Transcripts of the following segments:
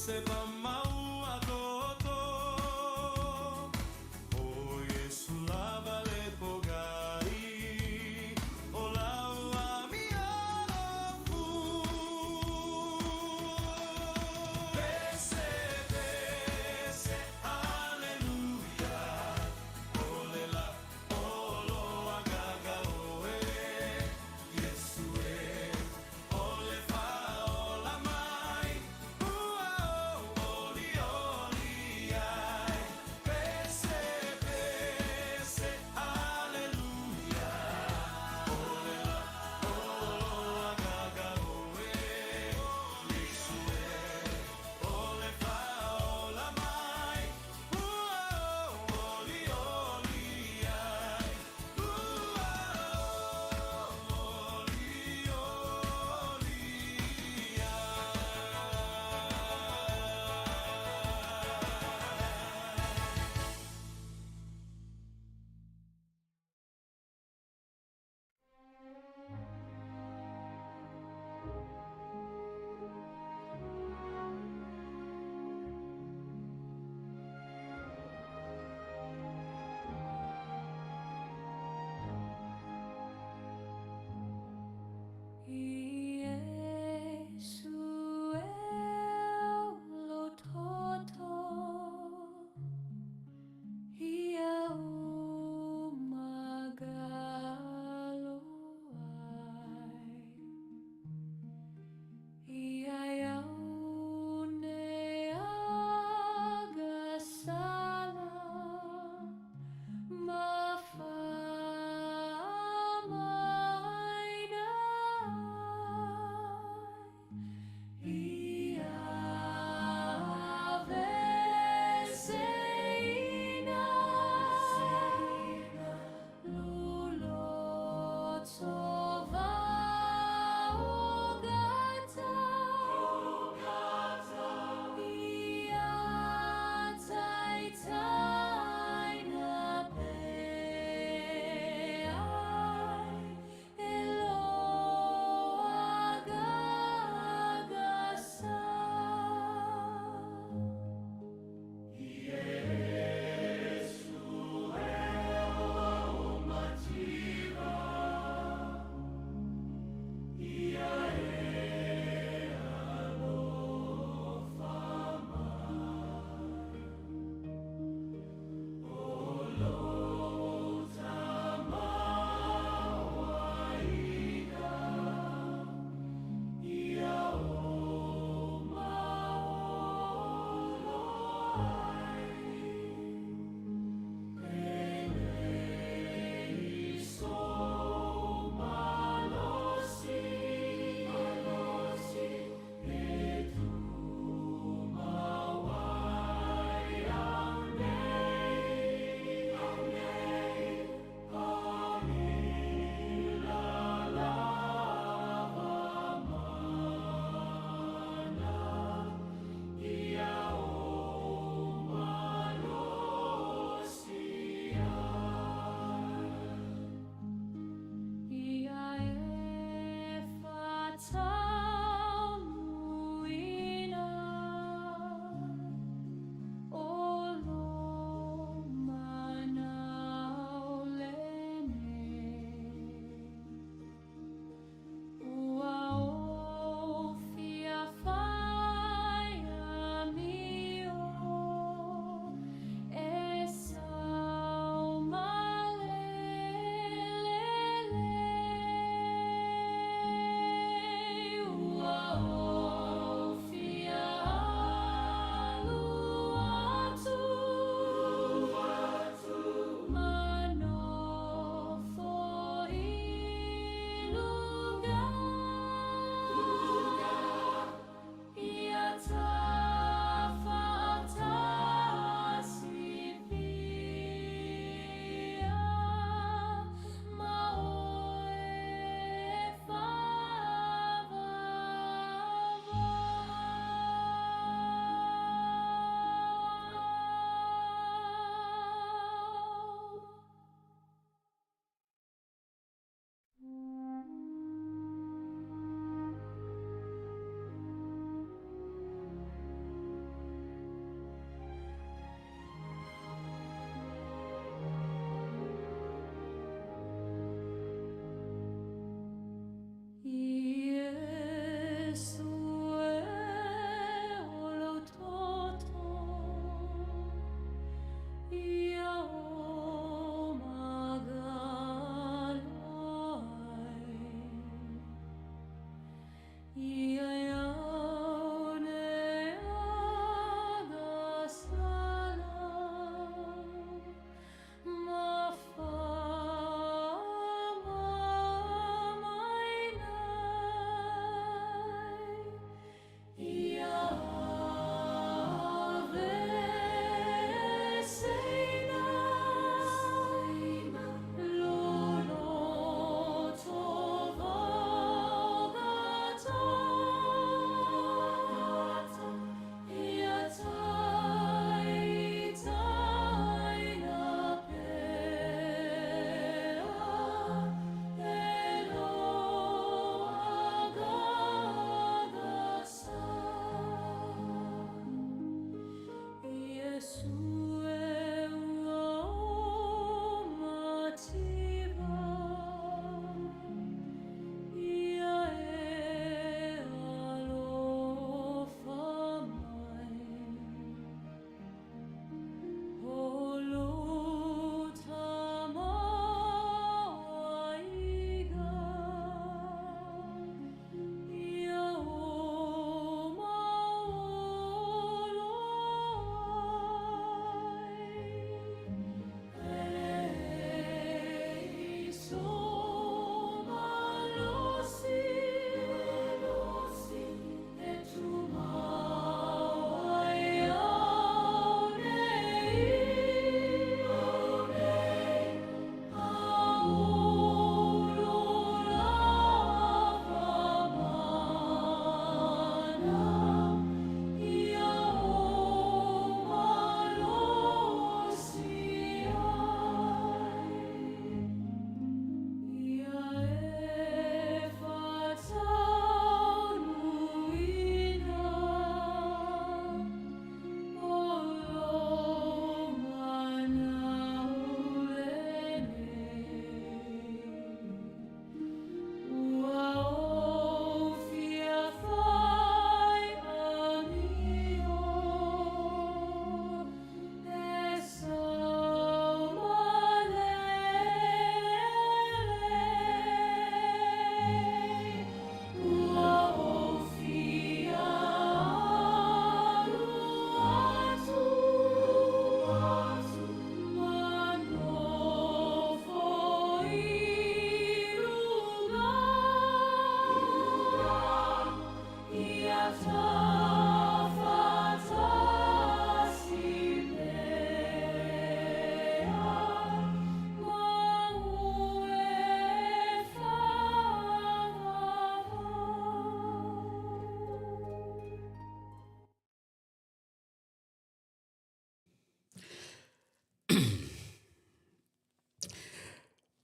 Iosepa ma ua toto, O Iesu lava le pogai o lau amiolofu. Pese, pese, aleluia, o le la o lo agaga oe, Iesu e, o le faaola mai, ua o.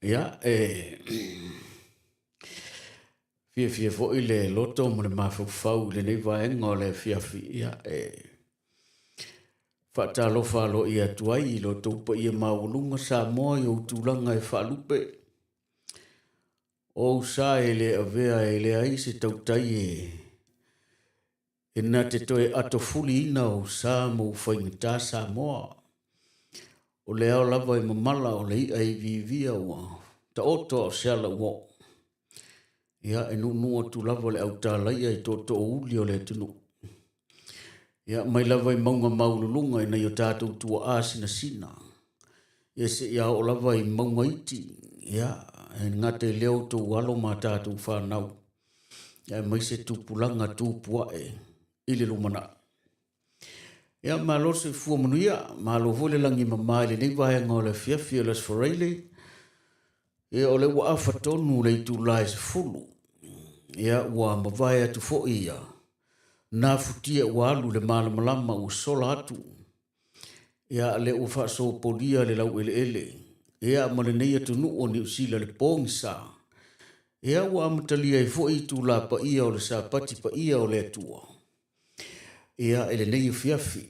Ia, e fiafia foi le loto ma le mafaufau i lenei vaega o le afiafi, ia, e faatalofa aloaia atu ai i lo outou paia maualuga Samoa i ou tulaga e faalupe. O ou sa e le avea e leai se tautai e na te toe atofuliina ou sa ma ou faigata Samoa. O le ao lava e mamala o le i'a e iviivia ua taoto a o se ala ua oo. Ia, e nuunuu atu lava le autalaia i tootoouli o le atunuu. Ia, mai lava i mauga maualuluga i nai o tatou tuaa sinasina. Ia, seia oo lava i mauga iti. Ia, e gata i lea outou alo ma tatou fanau, aemaise tupulaga tupuae i le lumanai. Ia, malo le soifua manuia, malo foi le lagi e mama i lenei vaega o le afiafi o le Aso Faraile. Ia, o lea ua afa tonu le itula e 10. Ia, ua mavae atu foi ia na futia ua alu le malamalama ua sola atu. Ia, lea ua faasopolia le laueleele, ia, ma lenei atunuu o Niu Sila le pogisa. Ia, ua amatalia ai foi itula paia o le Sapati paia o le Atua, ia, i lenei afiafi.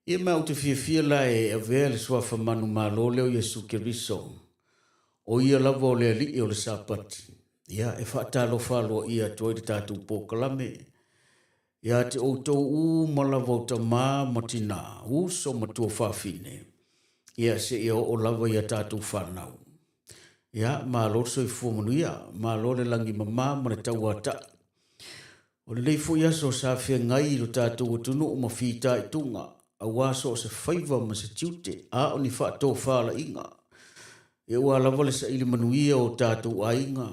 Ia, ma ou te fiafia la e avea le suafa manumalo lea o Iesu Keriso, o ia lava o le Alii o le Sapati, ia, e faatalofa aloaia atu ai le tatou polokalame ia te outou uma lava o tamā ma tinā, uso ma tuafafine, ia, seia oo lava ia tatou fanau. Ia, malo le soifua manuia, malo le lagi mama ma le tauatai. O lenei foi aso sa feagai i lo tatou atunuu ma fitaituga, aua so o se faiva ma se tiute, a o ni faatofalaiga. Ia ua lava le saili manuia o tatou aiga,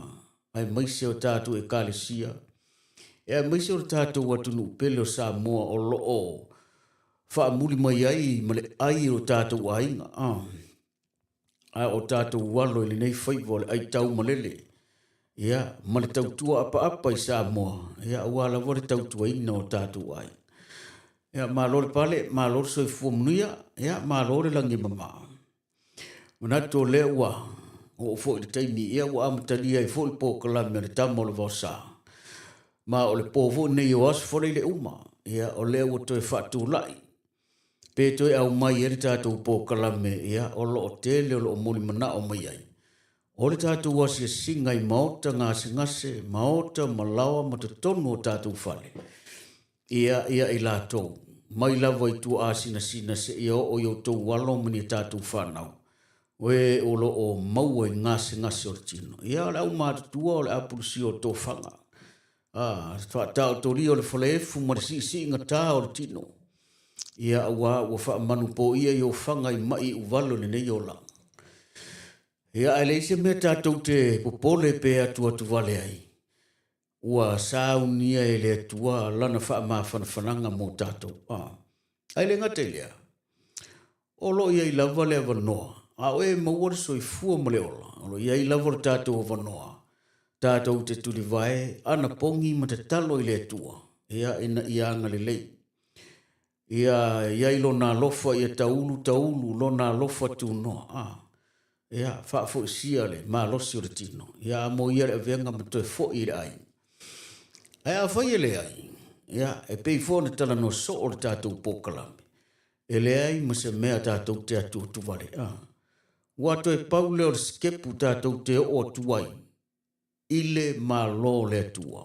aemaise o tatou ekalesia, aemaise o le tatou atunuu pele o Samoa o lo o faamuli mai ai ma le ai o tatou aiga, a o tatou alo i lenei faiva o le aitaumalele, ia, ma le tautua apaapa i Samoa, ia, aua lava le tautuaina o tatou aiga. Ia, malo le pale, malo le soifua manuia, ia, malo le lagi e mama. Manatu o lea ua oo foi i le taimi, ia, ua amatalia ai foi le polokalame a le Tama o le Vaosa. Ma o le po foi nei o Aso Faraile uma, ia, o lea ua toe faatulai pe toe aumai ai le tatou polokalame, ia, o lo o tele o lo o molimanao mai ai. O le tatou asiasiga i maota gasegase, maota ma laoa ma totonu o tatou fale, ia, ia i latou, mai lava i tuaasinasina seia oo i outou alo ma ni a tatou fanau, o e o lo o maua i gasegase o le tino. Ia, o le aumatutua o le apulusia o tofaga, a, faataotolia o le falaefu ma le siisiigata o le tino, ia, aua ua faamanupoia i ofaga i mai uvalo i lenei olaga. Ia, ae leai se mea tatou te popole pe atuatuvale ai, ua saunia e le Atua lana faamafanafanaga mo tatou. A, ae le gata i lea, o lo o i ai lava le avanoa, a o e maua le soifua ma le ola, o lo o i ai lava lo tatou avanoa, tatou te tulivae, anapogi ma tatalo i le Atua, ia, ina ia agalelei. Ia i ai lona alofa, ia taulu taulu lona alofa tunoa. A, ia, faafoisia le malosi o le tino, ia amo ia le avega ma toe foi i le aiga. Ae afai e leai, ia, e pei foi ona talanoa soo le tatou polokalame, e leai ma se mea tatou te atuatuvale. A, ua toe pau lea o le sikepu tatou te oo atu ai i le Malo o le Atua,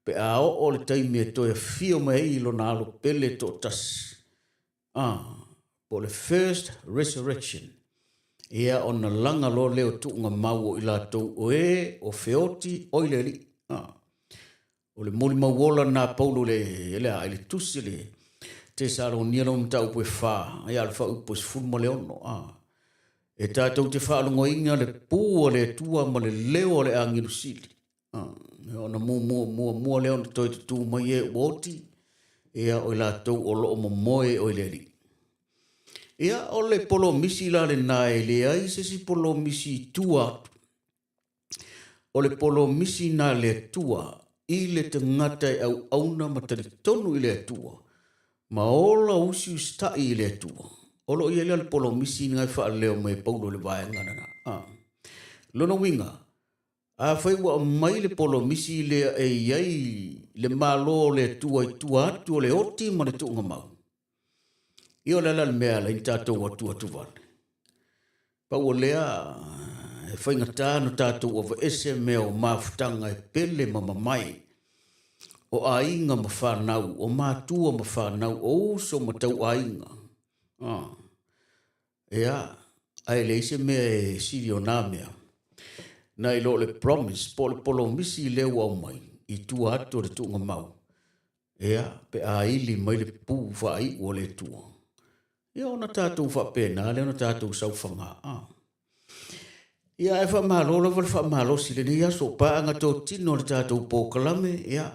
pe a oo le taimi e toe afio mai ai i lona alo pele toatasi, a, po o le first resurrection, ia ona laga loa lea o tuuga mau o i latou o e o feoti o i le Alii. A, o le molimau ola lena a Paulo i le, le, i le tusi le Tesalonia lona mataupu e 4, ia le faaupu e 16. A, e tatou te faalogoina le pū a le Atua ma le leo a le agelu sili. A, ona muamua muamua lea ona toe tutū mai e ua oti, ia o i latou o lo o momoe o i le Alii. Ia, o le polomisi la lena e leai se isi polomisi i tua atu. O le polomisi na le Atua i le tagata e auauna ma talitonu i le Atua, ma ola usiusitai i le Atua. O lo o i ai la le polomisi na e faaleo mai e Paulo i le vaega lena. Ah. Lona uiga, afai ua aumai le polomisi lea e i ai le Malo o le Atua i tua atu o le oti ma le tuugamau, ia o le a la le mea e ala ai ona tatou atuatu vale? Pau o lea, e faigata ona tatou aveese mea o mafutaga e pele ma mamae, o aiga ma fanau, o matua ma fanau, o uso ma tauaiga. Ah. Ea, ae leai se mea e sili o na mea nai lo le promise po o le polomisi lea ua aumai i tua atu o le tuugamau. Ea, pe a ili mai le pū faaiu o le Atua, ia ona tatou faapena lea ona tatou saofaga. Ah. Ia, ae faamalo lava le faamalosi i lenei aso, paaga totino o le tatou polokalame, ia,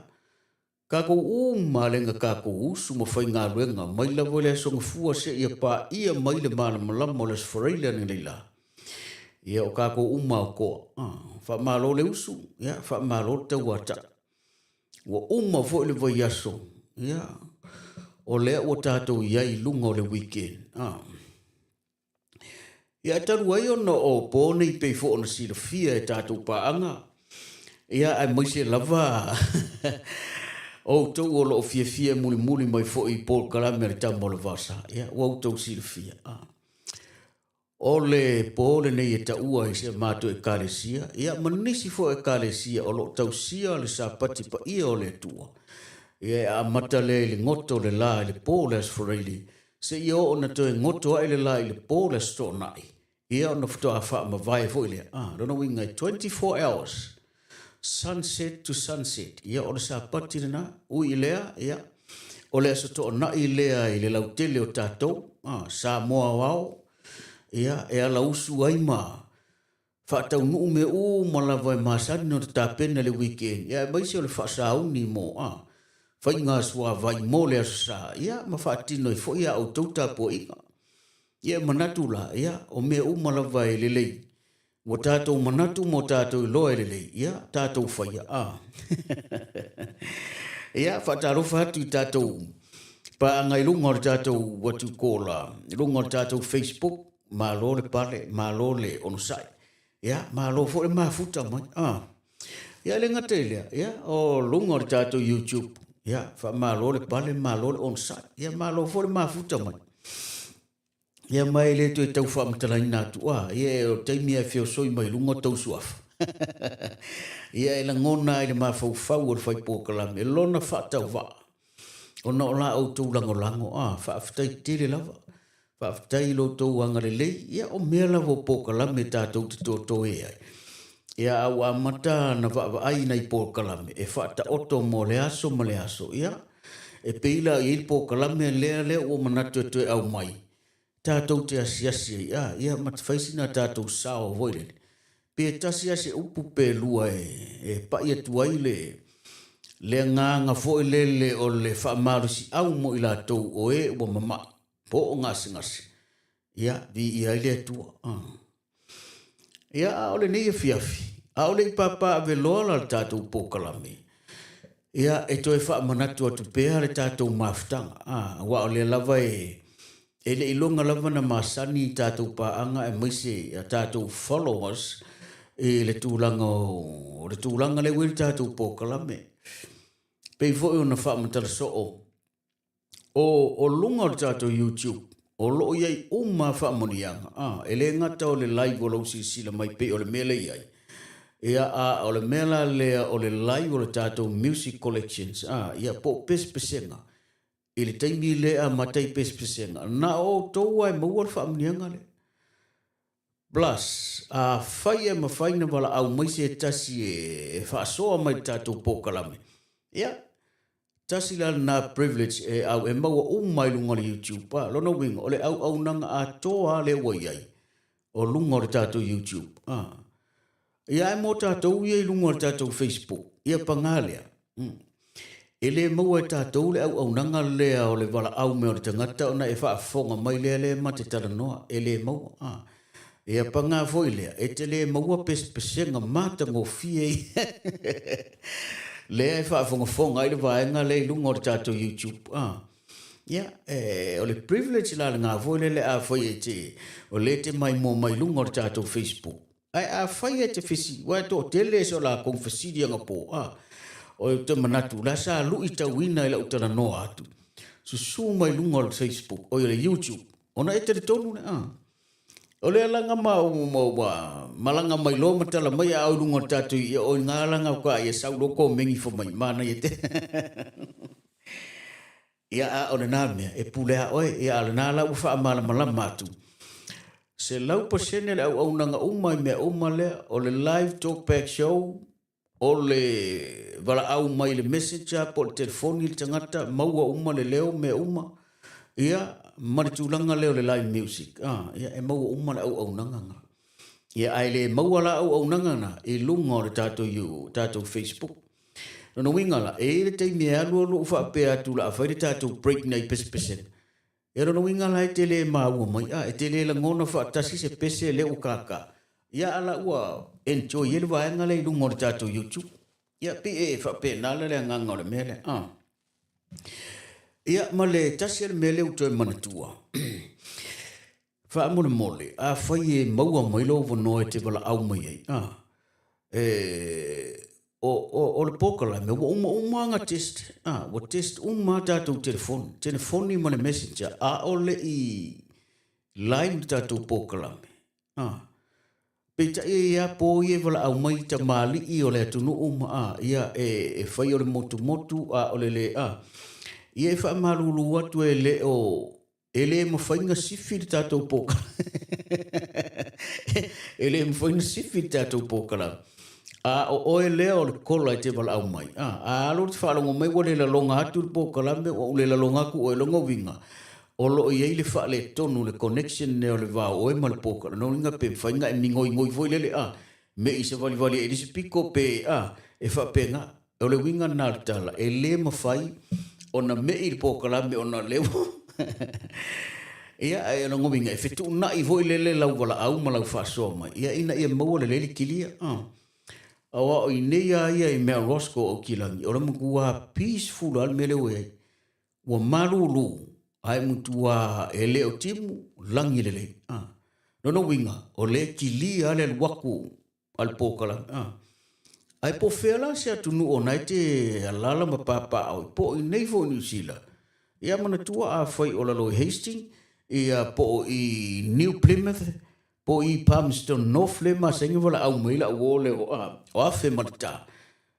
takou uma lea na tatou usu ma faigaluega mai lava i le Aso Gafua seia paia mai le malamalama o le Aso Faraile analeila. Ia, o tatou uma o toa. Ah, faamalo le usu, ia, faamalo le tauatai. Ua uma foi le vaiaso, ia, o lea ua tatou i ai i luga o le weekend. Ah. Ia, ae talu ai ona o po nei pei foi ona silafia e tatou paaga, ia, aemaise lava outou o lo o fiafia e mulimuli mai foi i polokalame a le Tama o le Vasa, ia, ua outou silafia. Ah. O le po lenei e taua i si a matou Ekalesia, ia, ma nisi foi Ekalesia o lo o tausia le Sapati paia o le Atua. Ia, e amata lea i le goto o le la i le po o le Aso Faraile, seia oo ina toe goto ae le la i le po o le Aso Toonai, ia ona faatoa faamavae foi lea. A, lona uiga e 24 hours, sunset to sunset, ia o le Sapati lena. Ui i lea, ia, o le Aso Toonai lea i le lautele o tatou, a, Samoa aoao, ia, e alausu ai ma faataunuu mea uma lava e masani ona tapena i le weekend, ia aemaise o le faasauni mo, a, faiga suavai mo le Aso Sa, ia, ma faatino ai foi a outou tapuaiga. Ia, e manatu la, ia, o mea uma lava e lelei, ua tatou manatu ma o tatou iloa e lelei, ia, tatou faia, a. Ia, faatalofa atu i tatou paaga i luga o le tatou, what you call, i luga o le tatou Facebook, malo le pale, malo le onosai. Ia, malo foi le mafuta mai. Ah. Ia, le gata i lea, ia, o luga o le tatou YouTube, ia, faamalo le pale, malo le onosai. Ia, malo foi le mafuta mai. Ia, ma e le toe tau faamatalaina atu, ah, ia, o le taimi e feosoi mai luga o tou suafa. Ia, e lagona ai le mafaufau o le fai polokalame, lona faatauvaa. Ona o la outou lagolago, a, faafetai tele lava. Faafetai i lo outou agalelei, ia o mea lava o polokalame tatou te totoe ai. Ia, a ua amata ona vaavaai i nai polokalame e faataoto mo le aso ma le aso, ia, e pei la i ai le polokalame lea lea ua manatu e toe aumai, tatou te asiasi ai, a, ia, ma te fai sina tatou sao foi lele. Pe tasi lava se upu pe lua e, e pai atu ai le, le agaga foi lele o le faamalosiau mo i latou o e ua mama'i, po o gasegase, ia, viia ai le Atua. A. Ia, a o lenei afiafi, a o le i papaaveloa la le tatou polokalame, ia, e toe faamanatu atu pea le tatou mafutaga, a, aua o lea lava e, e le i iloga lava na masani i tatou paaga aemaise a tatou followers i le tulaga o le tulaga lea ua i le tatou polokalame. Pei foi ona faamatala soo O, o luga o le tatou YouTube, o lo o i ai uma a faamanuiaga. A, e le gata o le live o lou silasila mai pei o le mea lea i ai. Ia, a o le mea la lea o le live o le tatou music collections, a, ia, po o pesepesega. I le taimi lea e amata ai pesepesega, na o outou lava e maua le faamanuiaga lea. Plus, afai e mafai na valaau mai se tasi e faasoa mai le tatou polokalame, ia, tasi la lena privilege e au e maua uma i luga o le YouTube. A, lona uiga, o le auaunaga atoa lea ua i ai o luga o le tatou YouTube. A, ia, ae mo tatou ia i luga o le tatou Facebook, ia paga lea. E le maua e tatou le auaunaga lea o le valaau mai o le tagata ona e faafofoga mai lea lea ma te talanoa, e le maua. A. Ia paga foi lea, e te le maua pesepesega matagofie ia lea e faafogafoga ai le vaega lea i luga o le tatou YouTube. A. Ia, e, o le privilege la lena foi lele afai e te, o lea e te maimoa mai luga o le tatou Facebook. Ae afai e te fesili, aua e toatele so lakou fesili anapo, a, ou te manatu la sa luitauina i lau talanoa atu, susu mai luga o le Facebook, oi o le YouTube, ona e talitonu lea, a. O le alaga ma ua malaga mai loa ma tala mai a o i luga o le tatou, ia o i gā laga o ka ia sau loa komeni fai mai, manaia tele. Ia, a o lena mea, e pule a oe, ia a o lena la ua faamalamalama atu. 100% le auaunaga uma i mea uma lea, o le live talkback show, o le valaau mai i le messenger po o le telefoni le tagata, maua uma le leo, mea uma, ia, ma le tulaga lea o le live music, a, ia, e maua uma le auaunaga lena. Ia, ae le maua la auaunaga lena i luga o le tatou, tatou Facebook. Lona uiga la, e i ai le taimi e alu alu ou faapea atu o le a fai le tatou break nei pesepesega. Ia lona uiga la e te le maua mai, a, e te le lagona faatasi se pese lea ua kaka. Ia a la ua enjoy ai le vaega lea i luga o le tatou YouTube. Ia pei e faapena la le agaga o le mea lea. A. Ia ma le tasi o le mea lea ua toe manatua. Faamolemole, afai e maua mai lou avanoa e te valaau mai ai, a, e, o, o, o le polokalame, ua uma uma lava ona test, a, ua test uma lava tatou telefoni, telefoni ma le messenger, a o le i live le tatou polokalame, a. Peitai e i ai lava po ia e valaau mai i tamalii o le atunuu ma, a, ia, e, e fai o le motumotu, a o le le, a. Ia e faamalulu atu e le o, E le mafai ona sifi le tatou polokalame. E le mafai ona sifi le tatou polokalame. A o oe lea o le kola e te valaau mai, a, a alu te faalogo mai ua le lalona atu le polokalame, ua ou le lalona atu oe, lona uiga, o lo o i ai le faaletonu, le connection lea o le va o oe ma le polokalame. Lona uiga pe mafai ona e migoigoi foi lele, a, me i savalivali ai i le isi pito pe, a, e faapena. O le uiga lena o le tala, e le mafai ona me'i le polokalame ona o lea ua Ia, ae o lona uiga, e fetuunai foi lele lau valaau ma lau faasoa mai, ia ina ia maua lelei le kilia. Aua o i inei lava ia i Mount Roskill o Aukilani, o le matua peaceful lava le mea lea ua i ai. Ua malūlū, ae matua e le o timu, lagi lelei. Lona uiga, o lea e kilia lava le alu atu a le polokalame. A. Ae po o fea la se atunuu o na e te alala ma papaaao ai, po o inei foi i Niu Sila. Ia manatua afai o lalo i Hastings, ia po o i New Plymouth, po o i Palmerston North lea e masani ona valaau mai ai lau uo lea o, a, o Afe ma le Ta.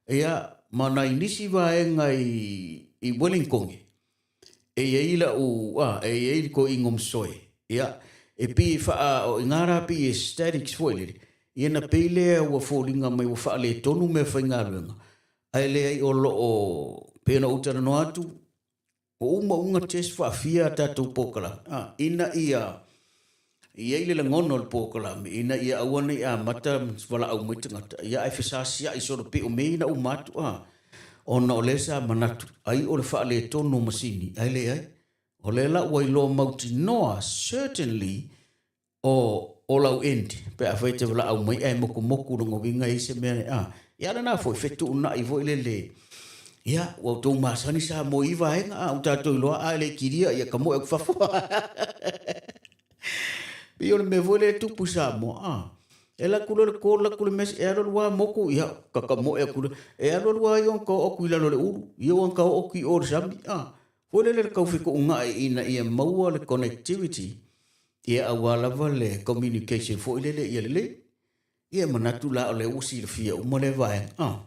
Ia, ma nai nisi vaega i, i Wellington, E i ai lau, a, e i ai le toeaina o Masoe, ia, e pei e faa, o i ina la pei e statics foi lele, ia na pei lea ua foliga mai ua faaletonu meafaigaluega, ae leai o lo o, pei ona ou talanoa atu, ua uma uma test faafia a tatou polokalame, a, ina ia i ai le lagona o le polokalame ina ia aua ne i amata valaau mai tagata, ia ae fesasiai solo pei o mea ia na uma atu, a, ona o lea sa manatu ai o le faaletonu o masini, ae leai. O lea la ua iloa mautinoa, certainly, o, o lau end, pe afai e te valaau mai ae motumotu lona uiga e i ai se mea, a, ia a lena foi, fetuunai foi lele, ia, ua outou masani sa moe i vaega, a ua tatou iloa, a e le kilia, ia tamoe atu i fafo. Pei o le mea foi lea e tupu i Samoa, a, e alu atu loa le call, alu atu le message, e alu alu lava motu, ia, tatamoe atu loa, e alu alu lava ia ona oo atu i lalo o le ulu, ia ona oo atu i o i le sami, a, foi lele le tau fetuunai ina ia maua le connectivity, ia aua lava le communication foi lele ia lelei. Ia e manatu la o lea ua silafia uma lea vaega, a.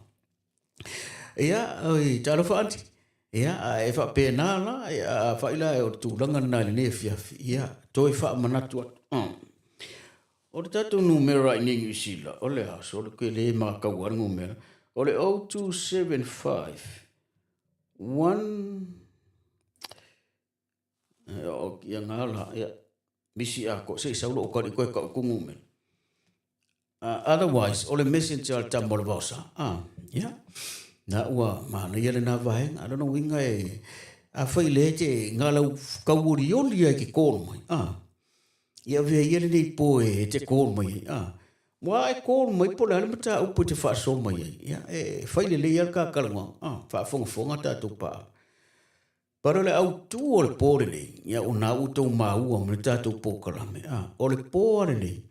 Ia, oi, talofa aunty. Ia, a e faapena la, ia, afai la o le tulaga lena i lenei afiafi, ia, toe faamanatu atu. O le tatou numera i nei Niu Sila, o le aso, o le tele matau lava le numera, o le 0275 1 o ia ngā la, ia, misi a ko, se i sau lou kali koe kau ku numera. Otherwise, o le messenger a le tama o le vaosa, ah, ia, na ua manaia lena vaega. A lona uiga e, afai lea e te galau tauolioli ai ke call mai, ah, ia avea ia lenei po e te call mai ai, ah, ua e call mai po o le a le mataupu e te faasoa mai ai, ia, e fai lelei lava le ta talanoaga, ah, faafogafoga tatou paaga. But o le autu o le po lenei, ia o na ua tou maua ma le tatou polokalame, a, o le po a lenei,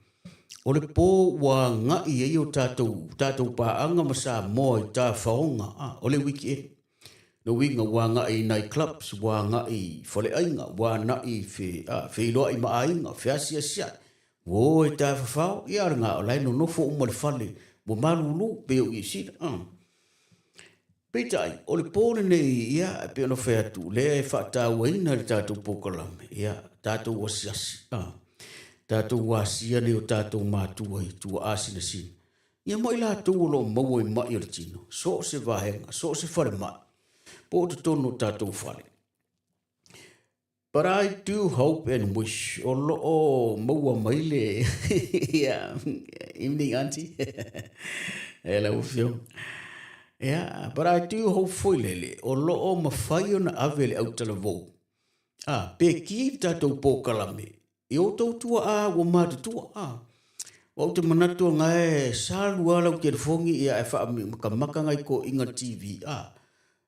O le po ua agai ai o tatou, tatou paaga ma Samoa i tafaoga, a, o le weekend. Lona uiga ua agai i night clubs, ua agai i faleaiga, ua agai i fe, a, feiloai ma aiga, feasiasiai, ua o e tafafao, ia a o lena, o la e nonofo uma i le fale, ua malulu, pei o Niu Sila, a. Peitai, o le po lenei, ia, e pei ona fai atu, lea e faatauaina i le tatou polokalame, ia, tatou asiasi, a, tatou asia nai o tatou matua i tuaa sinasina, ia ma i latou o lo o maua i mai o le tino, so o se vaega, so o se falemai, po o totonu o tatou fale. But I do hope and wish o lo o maua mai le yeah, evening auntie e lau afioga. Yeah, but I do hope foi lele o lo o mafai ona ave le autalavou ah, pe ki le tatou polokalame i outou tuaa ua matutua ah. Ua ou te manatu nga e salu lava lau telefoni ia ae faamakamaka nai toeaiina i le TV ah.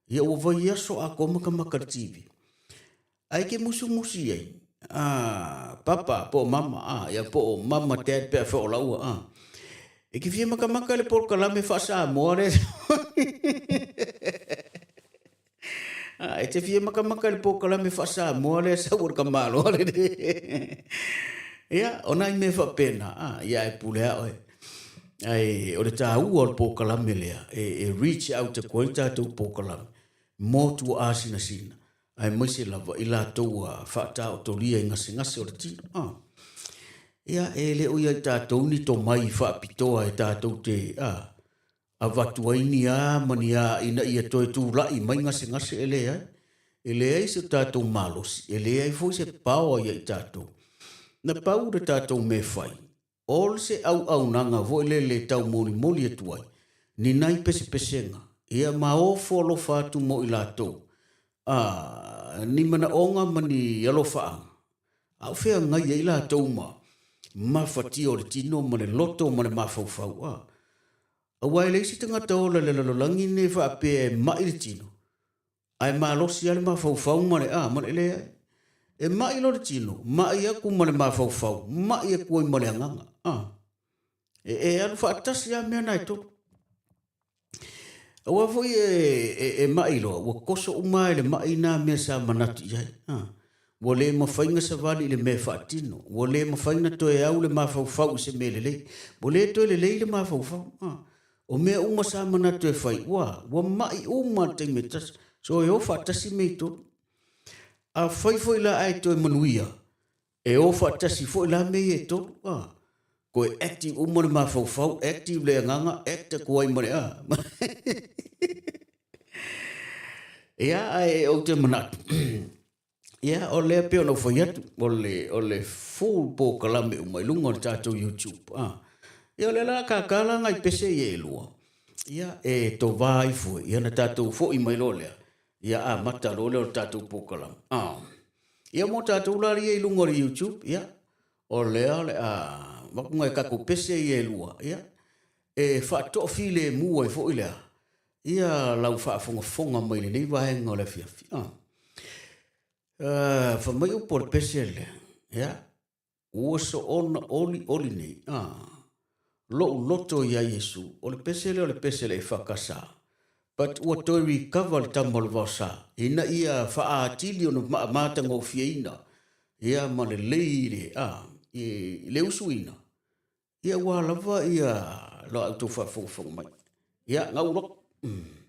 Ia ua vaiaso atoa makamaka i le TV. Ae te musumusi ai, a papa po o mama, a ia po o mama dad pe afai o laua, a. E te fia makamaka i le polokalame faa-Samoa lea. A, e te fia makamaka i le polokalame faa-Samoa lea sau o le tamaloa lenei. Ia, o nai mea faapena, a, ia e pule lava oe. Ae o le taua o le polokalame lea, e reach out atu ai tatou polokalame mo tuaa sinasina, aemaise lava i latou ua faataotolia i gasegase o le tino. Ah. Ia, e le o ia i tatou ni tomai faapitoa e tatou te ah, avatu ai ni a ma ni a ina ia toe tulai mai gasegase e leai. E leai se tatou malosi, e leai foi se power ia i tatou. Na pau le tatou mea fai, All se auaunaga foi lele e taumolimoli atu ai ni nai pesepesega, ia ma ofo alofa atu mo i latou, a, ni manaoga ma ni alofaaga, a o feagai ai latou ma mafatia o le tino ma le loto ma le mafaufau, a. Aua e leai se tagata ola i le lalolagi lenei e faapea e mai le tino, Ae malosi lava le mafaufau ma le a, ma le leai. E mai loa le tino, mai aku ma le mafaufau, mai aku ai ma le agaga. A. E, e alu faatasi lava mea na e tolu. Aua foi e, e, e mai loa, ua koso uma e le mai nā mea sa manatu i ai. A. Ua le mafai na savali i le mea e faatino. Ua le mafai na toe au le mafaufau i se mea lelei. Ua le toe lelei le mafaufau. A. O mea uma sa manatu e fai, ua, ua mai uma le taimi e tasi. So e o faatasi mea e tolu. Afai foi la ae toe manuia, e o faatasi foi la mea ia e tolu. A, toe active uma le mafaufau, active le agaga, act atu ai ma le a. Ia, ae ou te manatu, Ia, o lea pei ona ou fai atu, o le, o le full polokalame uma i luga o le tatou YouTube. Ah. Ia, o lea la akāka la ngai pese ia e lua. Ia, e tovā ifo, ia na tatou foi mai loa lea. Ia, amata loa lea o le tatou polokalame. Ah. Ia, mo tatou la ia i luga o le YouTube, ia, o lea o le a avatu ngai tatou pese ia e lua, ia, e faatoafilemu ai foi lea, ia lau faafogafoga mai lenei vaega o le afiafi. Ah. Fai mai upu o le pese lea, ia, ua soona olioli nei, ah, lou loto iā Iesu, o le pese lea o le pese a le EFKS, but ua toe recover le tama o le vaosa, ina ia faaatili ona matagofieina, ia, ma lelei le, ah, i le usuina, Ia ua lava ia la outou faafogafoga mai. Ia, gau loa. Mm.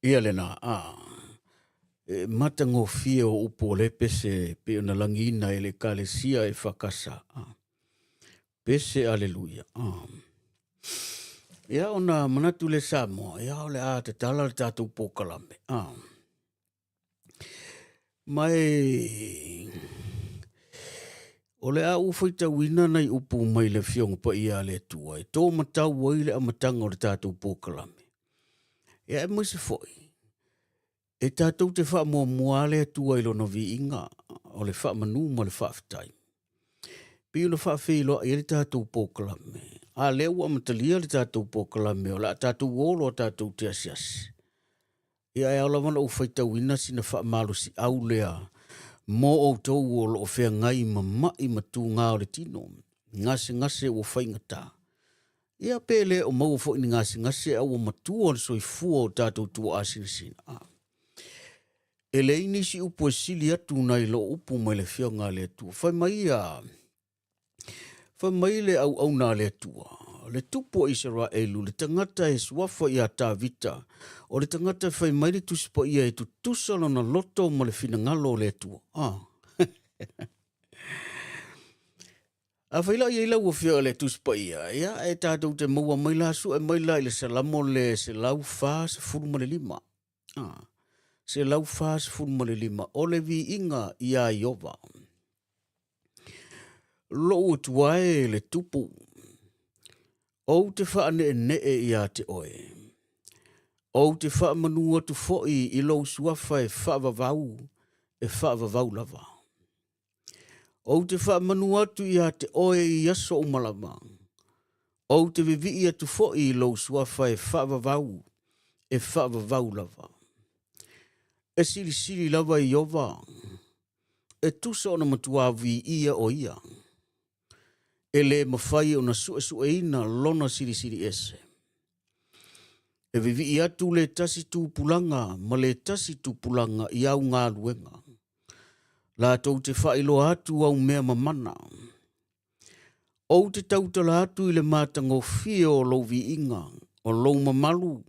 Ia lena, a e matagofie o upu o le pese pe ona lagiina e le Ekalesia e fakasa. A, pese aleluia. A. Ia ona manatu le Samoa, ia o le a tatala le tatou polokalame. A. Ma e o le a ou faitauina nai upu mai le Afioga Paia a le Atua e tō matau ai le amataga o le tatou polokalame. Ia aemaise foi, e tatou te faamuamua le Atua i lona viiga o le faamanu ma le faafetai. Pei ona faafeiloai ai le tatou polokalame. A lea ua amatalia le tatou polokalame o le a tatou o loa tatou te asiasi. Ia e ao lava ona ou faitauina sina faamalosiau lea mo outou o lo o feagai ma mai ma tuga o le tino, gasegase ua faigata. Ia pe le o maua foi ni gasegase a ua matua le soifua o tatou tuaa sinasina. E leai nisi upu e sili atu nai lo upu mai le Afioga a le Atua. Fai mai ia, fai mai le auauna a le Atua, le tupu o Isaraelu, le tagata e suafa ia Tavita, o le tagata e fai mai le Tusi Paia e tutusa lona loto ma le finagalo o le Atua. Ah. A fai la i ai lau afioga le Tusi Paia, ia e tatou te maua mai la sue mai la i le Salamo le 145. Ah, 145, o le viiga iā Ieova. Lou Atua e le Tupu, ou te faaneenee iā te oe. Ou te faamanu atu foi i lou suafa e faavavau, e faavavau lava. Ou te faamanu atu iā te oe i aso uma lava. Ou te vivii atu foi i lou suafa e faavavau, e faavavau lava. E silisili lava Ieova, e tusa ona matuā viia o ia. E lē mafai ona suesueina lona silisili ese. E vivii atu le tasi tupulaga ma le tasi tupulaga i au galuega. Latou te faailoa atu au mea mamana. Ou te tautala atu i le matagofie o lou viiga, o lou mamalu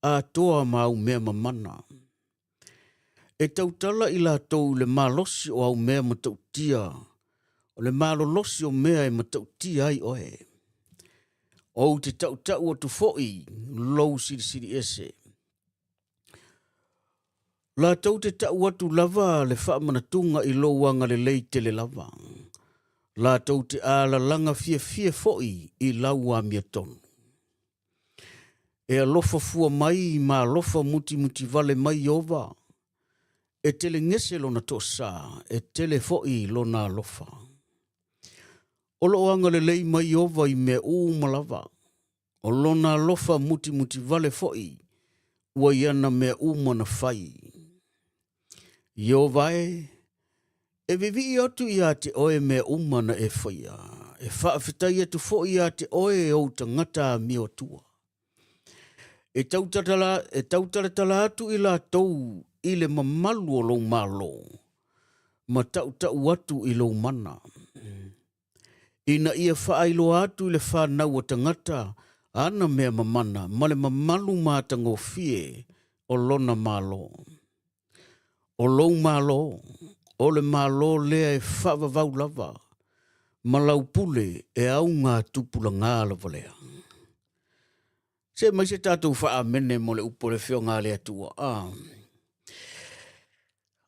atoa ma au mea mamana. E tautala i latou i le malosi o au mea matautia, o le malolosi o mea e matautia ai oe. Ou te tautau atu foi lou silisili ese. Latou te tau atu lava le faamanatuga i lou agalelei tele lava. Latou te alalaga fiafia foi i lau amiotonu. E alofa fua mai ma alofa mutimutivale mai Ieova, e telegese lona toasa, e tele foi lona alofa. O loo agalelei mai Ieova i mea uma lava, o lona alofa mutimutivale foi ua i ana mea uma na fai. Ieova e, E vivii atu ia te oe mea uma na e faia, e faafetai atu foi ia te oe e ou tagata amioatua. E tautatala, e tautalatala atu i latou i le mamalu o lou malo, ma tautau atu i lou mana. Ina ia faailoa atu i le fanau a tagata ana mea mamana ma le mamalu matagofie o lona malo. O lou Malo, o le Malo lea e faavavau lava, ma lau pule e auga tupulaga lava lea. Se mai se tatou faaamene mo le upu o le Afioga a le Atua. Ah.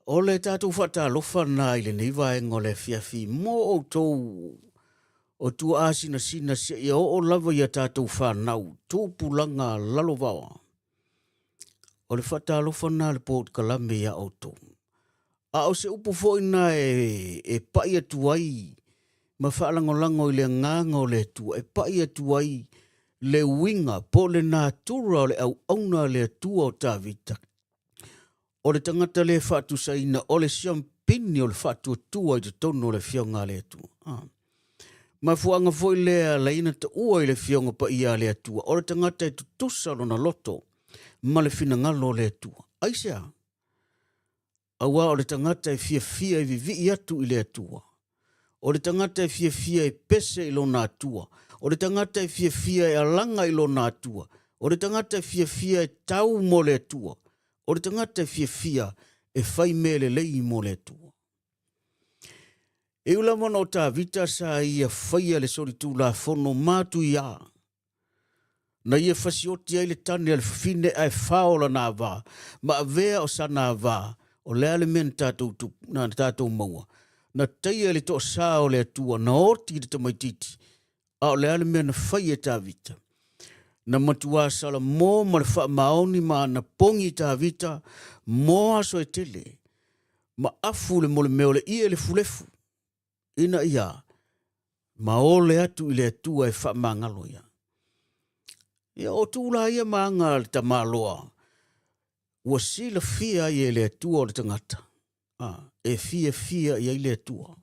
O le tatou faatalofa na i lenei vaega o le afiafi mo outou o tuaasinasina seia oo lava ia tatou fanau tupulaga lalovaoa. O le faatalofa lena a le polokalame iā outou. A o se upu foi lena e, e pai atu ai ma faalagolago i le agaga o le Atua, e pai atu ai le uiga po o le natura o le auauna a le Atua o Tavita. O le tagata le faatusaina, o le siampini o le faatuatua i totonu o le Afioga a le Atua. Ah. Mafuaaga foi lea ala ai ona taua i le Afioga Paia a le Atua, o le tagata e tutusa lona loto ma le finagalo o le Atua. Aisea? Aua o le tagata e fiafia e vivii atu i le Atua. O le tagata e fiafia e pese i lona Atua. O le tagata e fiafia e alaga i lona Atua. O le tagata e fiafia e tau mo le Atua. O le tagata e fiafia e fai mea lelei mo le Atua. E ui lava ona o Tavita sa ia faia le solitulafono matuia, na ia fasioti ai le tane a le fafine ae fao lana ava, ma avea o sana ava, o le a le mea na tatou, na tatou maua? Na taia i le toasā o le Atua, na oti i le tamaitiiti, a o le a le mea na fai e Tavita? Na matuā salamo ma le faamaoni ma ana pogi i Tavita mo aso e tele, ma afu le molemea o le ie lefulefu, ina ia maole atu i le Atua e faamagalo ia. Ia o tū la ia ma aga a le tamaloa, ua silafia ai e le Atua o le tagata, a, e fiafia i ai le Atua,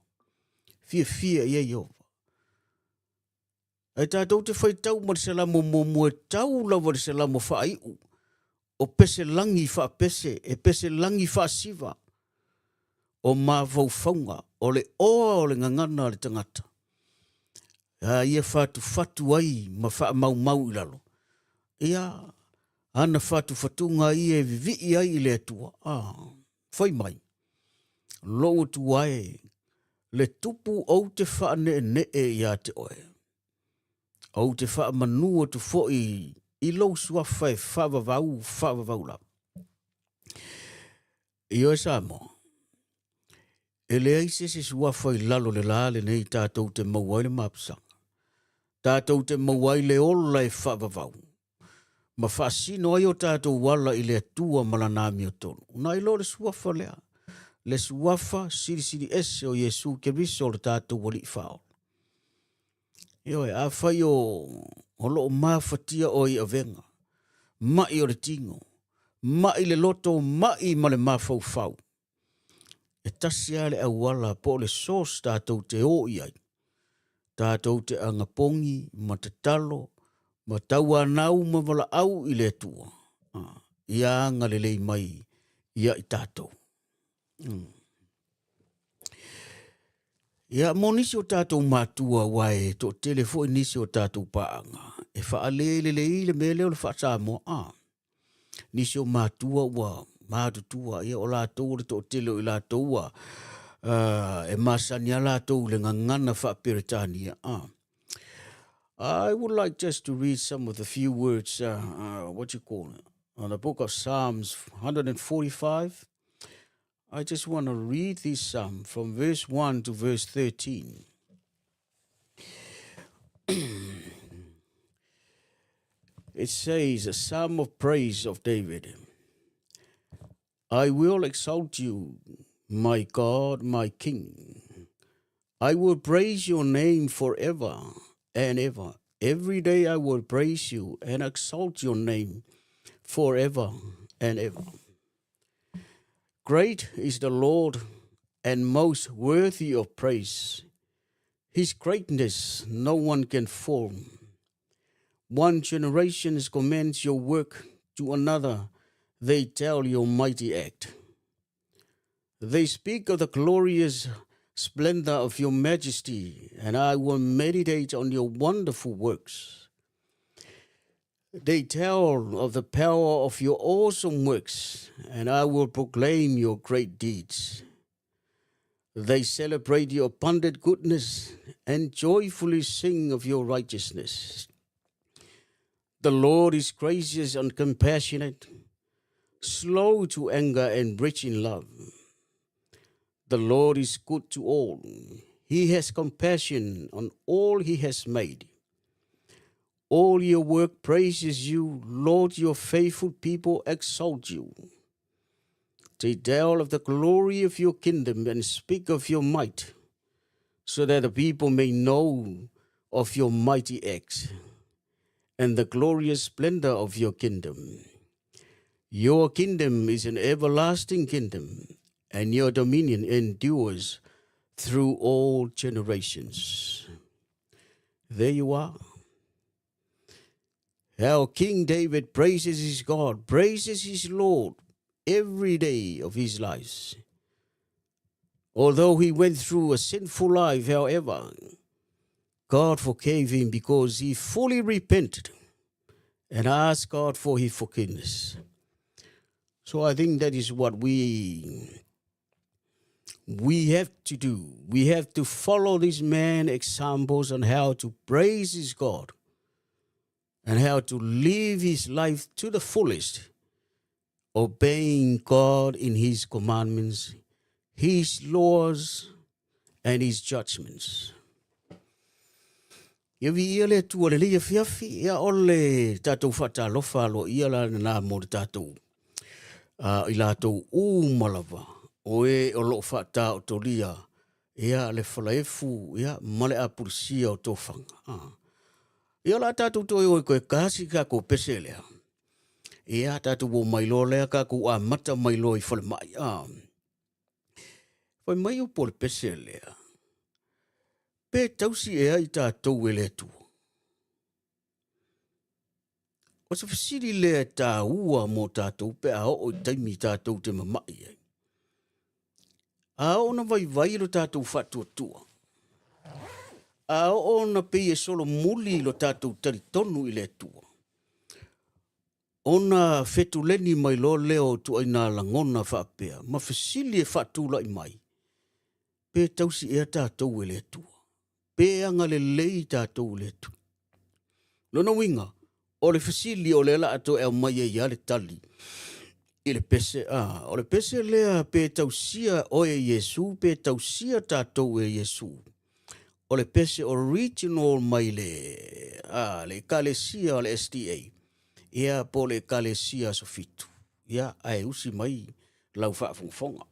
fiafia i ai Ieova. Ae tatou te faitau ma le Salamo muamua e tau lava le Salamo faaiu, o pese lagi faapese, e pese lagi faasiva, o mafaufauga, o le oa o le gagana a le tagata. A ia fatufatu ai ma faamaumau i lalo. Ia, ana fatufatuga ia e vivii ai i le Atua. Ah, fai mai, lou Atua e, le tupu ou te faaneenee ia te oe. Ou te faamanu atu foi i lou suafa e faavavau, faavavau lava. Ioe Samoa, e leai se isi suafa i lalo le la lenei tatou te maua ai le mapusaga. Tatou te maua ai le ola e faavavau ma faasino ai o tatou ala i le Atua ma lana amiotonu. Ona ai loa le suafa lea, le suafa silisili ese o Iesu Keriso o le tatou Alii Faaola. Ioe, afai o, o loo mafatia oe i avega, mai o le tino, mai le loto, mai ma le mafaufau, E tasi lava le auala po o le source tatou te o i ai, tatou te agapogi ma tatalo ma tauanau ma valaau i le Atua, ia agalelei mai ia i tatou. Mm. Ia, mo nisi o tatou matua, aua e toatele foi nisi o tatou paaga, e faalelelei le mea lea o le faa-Samoa. Ah. Nisi o matua ua matutua, ia o latou o le toatele o i latou ua uh, e masani a latou i le gagana faa-Peretania. Ah. I would like just to read some of the few words, uh, uh, what you call it, on the book of Psalms 145. I just want to read this psalm from verse 1 to verse 13. It says, A psalm of praise of David. I will exalt you, my God, my King. I will praise your name forever and ever. Every day I will praise you and exalt your name forever and ever. Great is the Lord and most worthy of praise. His greatness no one can form. One generation commends your work to another, they tell your mighty act. They speak of the glorious splendor of your majesty, and I will meditate on your wonderful works. They tell of the power of your awesome works, and I will proclaim your great deeds. They celebrate your abundant goodness and joyfully sing of your righteousness. The Lord is gracious and compassionate, slow to anger and rich in love. The Lord is good to all. He has compassion on all he has made. All your work praises you. Lord, your faithful people exalt you. They tell of the glory of your kingdom and speak of your might, so that the people may know of your mighty acts and the glorious splendor of your kingdom. Your kingdom is an everlasting kingdom, and your dominion endures through all generations. There you are. How King David praises his God, praises his Lord every day of his life. Although he went through a sinful life, however, God forgave him because he fully repented and asked God for his forgiveness. So I think that is what we have to do. We have to follow this man examples on how to praise his God and how to live his life to the fullest, obeying God in his commandments, his laws, and his judgments. Ia viia le Atua le lei afiafi, ia o le tatou faatalofa aloaia la lena mo le tatou i latou uma lava o e o lo o faataotolia ia le falaefu ia ma le apulusia o tofaga. Ia o le a tatou toe o e koe kasi tatou pese lea. Ia tatou o mai loa lea tatou amata mai loa i falemai. Fai mai upu o le pese lea, pe tausi ea i tatou e le Atua? O se fesili lea e tāua mō tātou pe a oo i taimi tātou te mama'i ai. A oo na vaivai lo tātou faatuatua. A oo na pei e solomuli lo tātou talitonu i le Atua. Ona fetuleni mai loa lea o ituaiga lagona faapea, ma fesili e faatulai mai, Pe tausi ea tatou e le Atua? Pe agalelei tatou i le Atua? Lona uiga, o le fesili o lea la a toe aumai ai lava le tali i le pese, a, o le pese lea pe tausia oe e Iesu, pe tausia tatou e Iesu. O le pese original mai le, a, le Ekalesia o le SDA, ia po o le Ekalesia Aso Fitu. Ia, ae usi mai lau faafogafoga.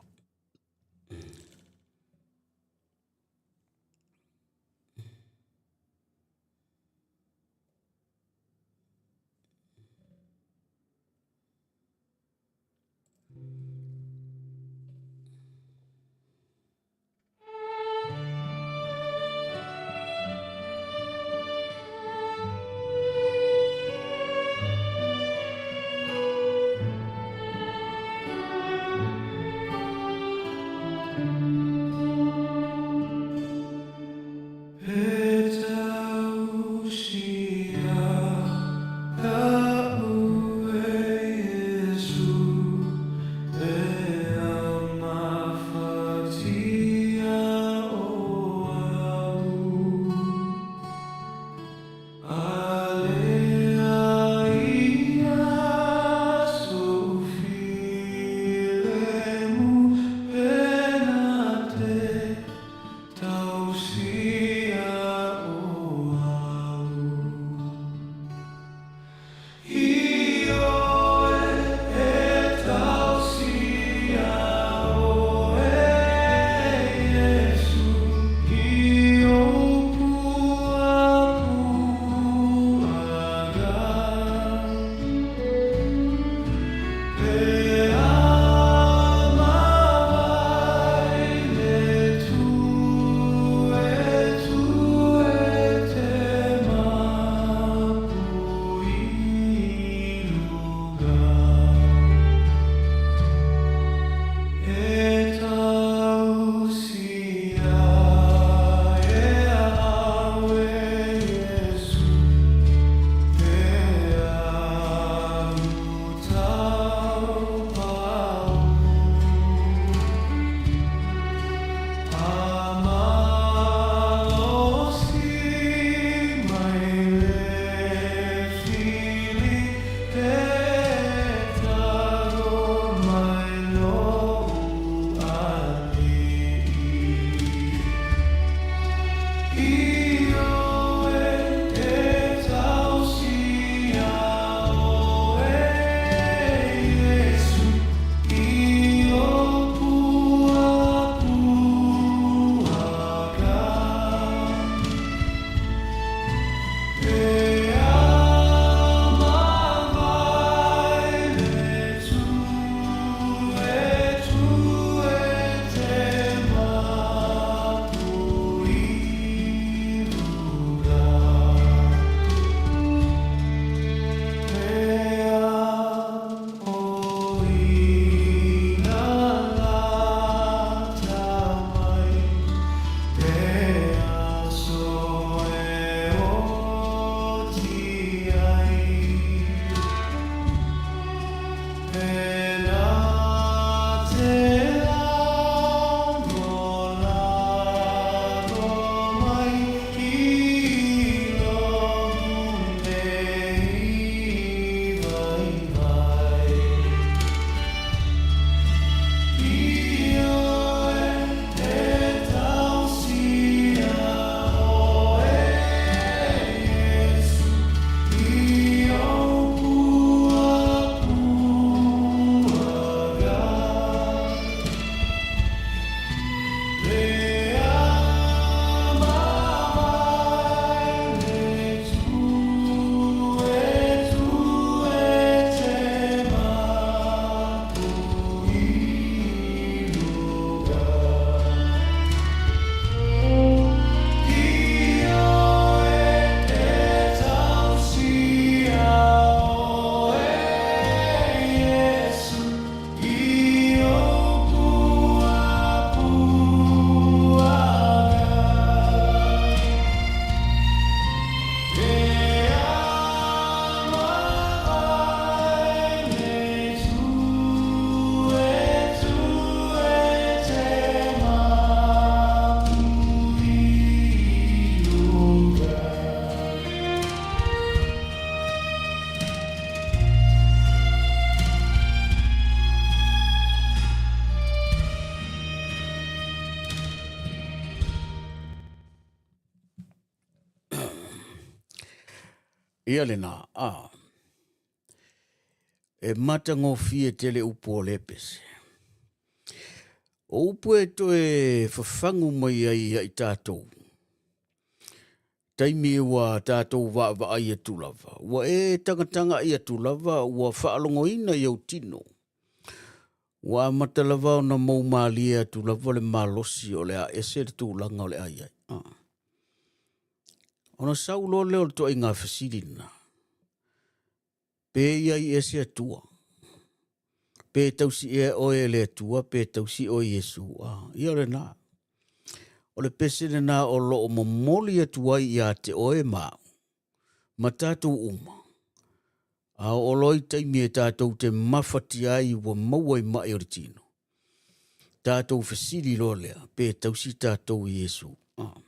Ia lena, a. E matagofie tele upu o lea pese. O upu e toe fafagu mai ai ia i tatou, taimi ua tatou vaavaai atu lava, ua e tagatagai atu lava, ua faalogoina i ou tino, ua amata lava ona mou malie atu lava le malosi o le a ese le tulaga o le a i ai. Ah. Ona sau loa lea o le toaiga fesili lena, pe i ai ea se Atua? Pe tausi ea oe e le Atua pe tausi oe Iesu? Ah, ia o lena. O le pese lena o lo o momoli atu ai ia te oe ma au, ma tatou uma. A oo loa i taimi e tatou te mafatia ai ua maua i mai o le tino, tatou fesili loa lea, pe tausi tatou i Iesu. Ah.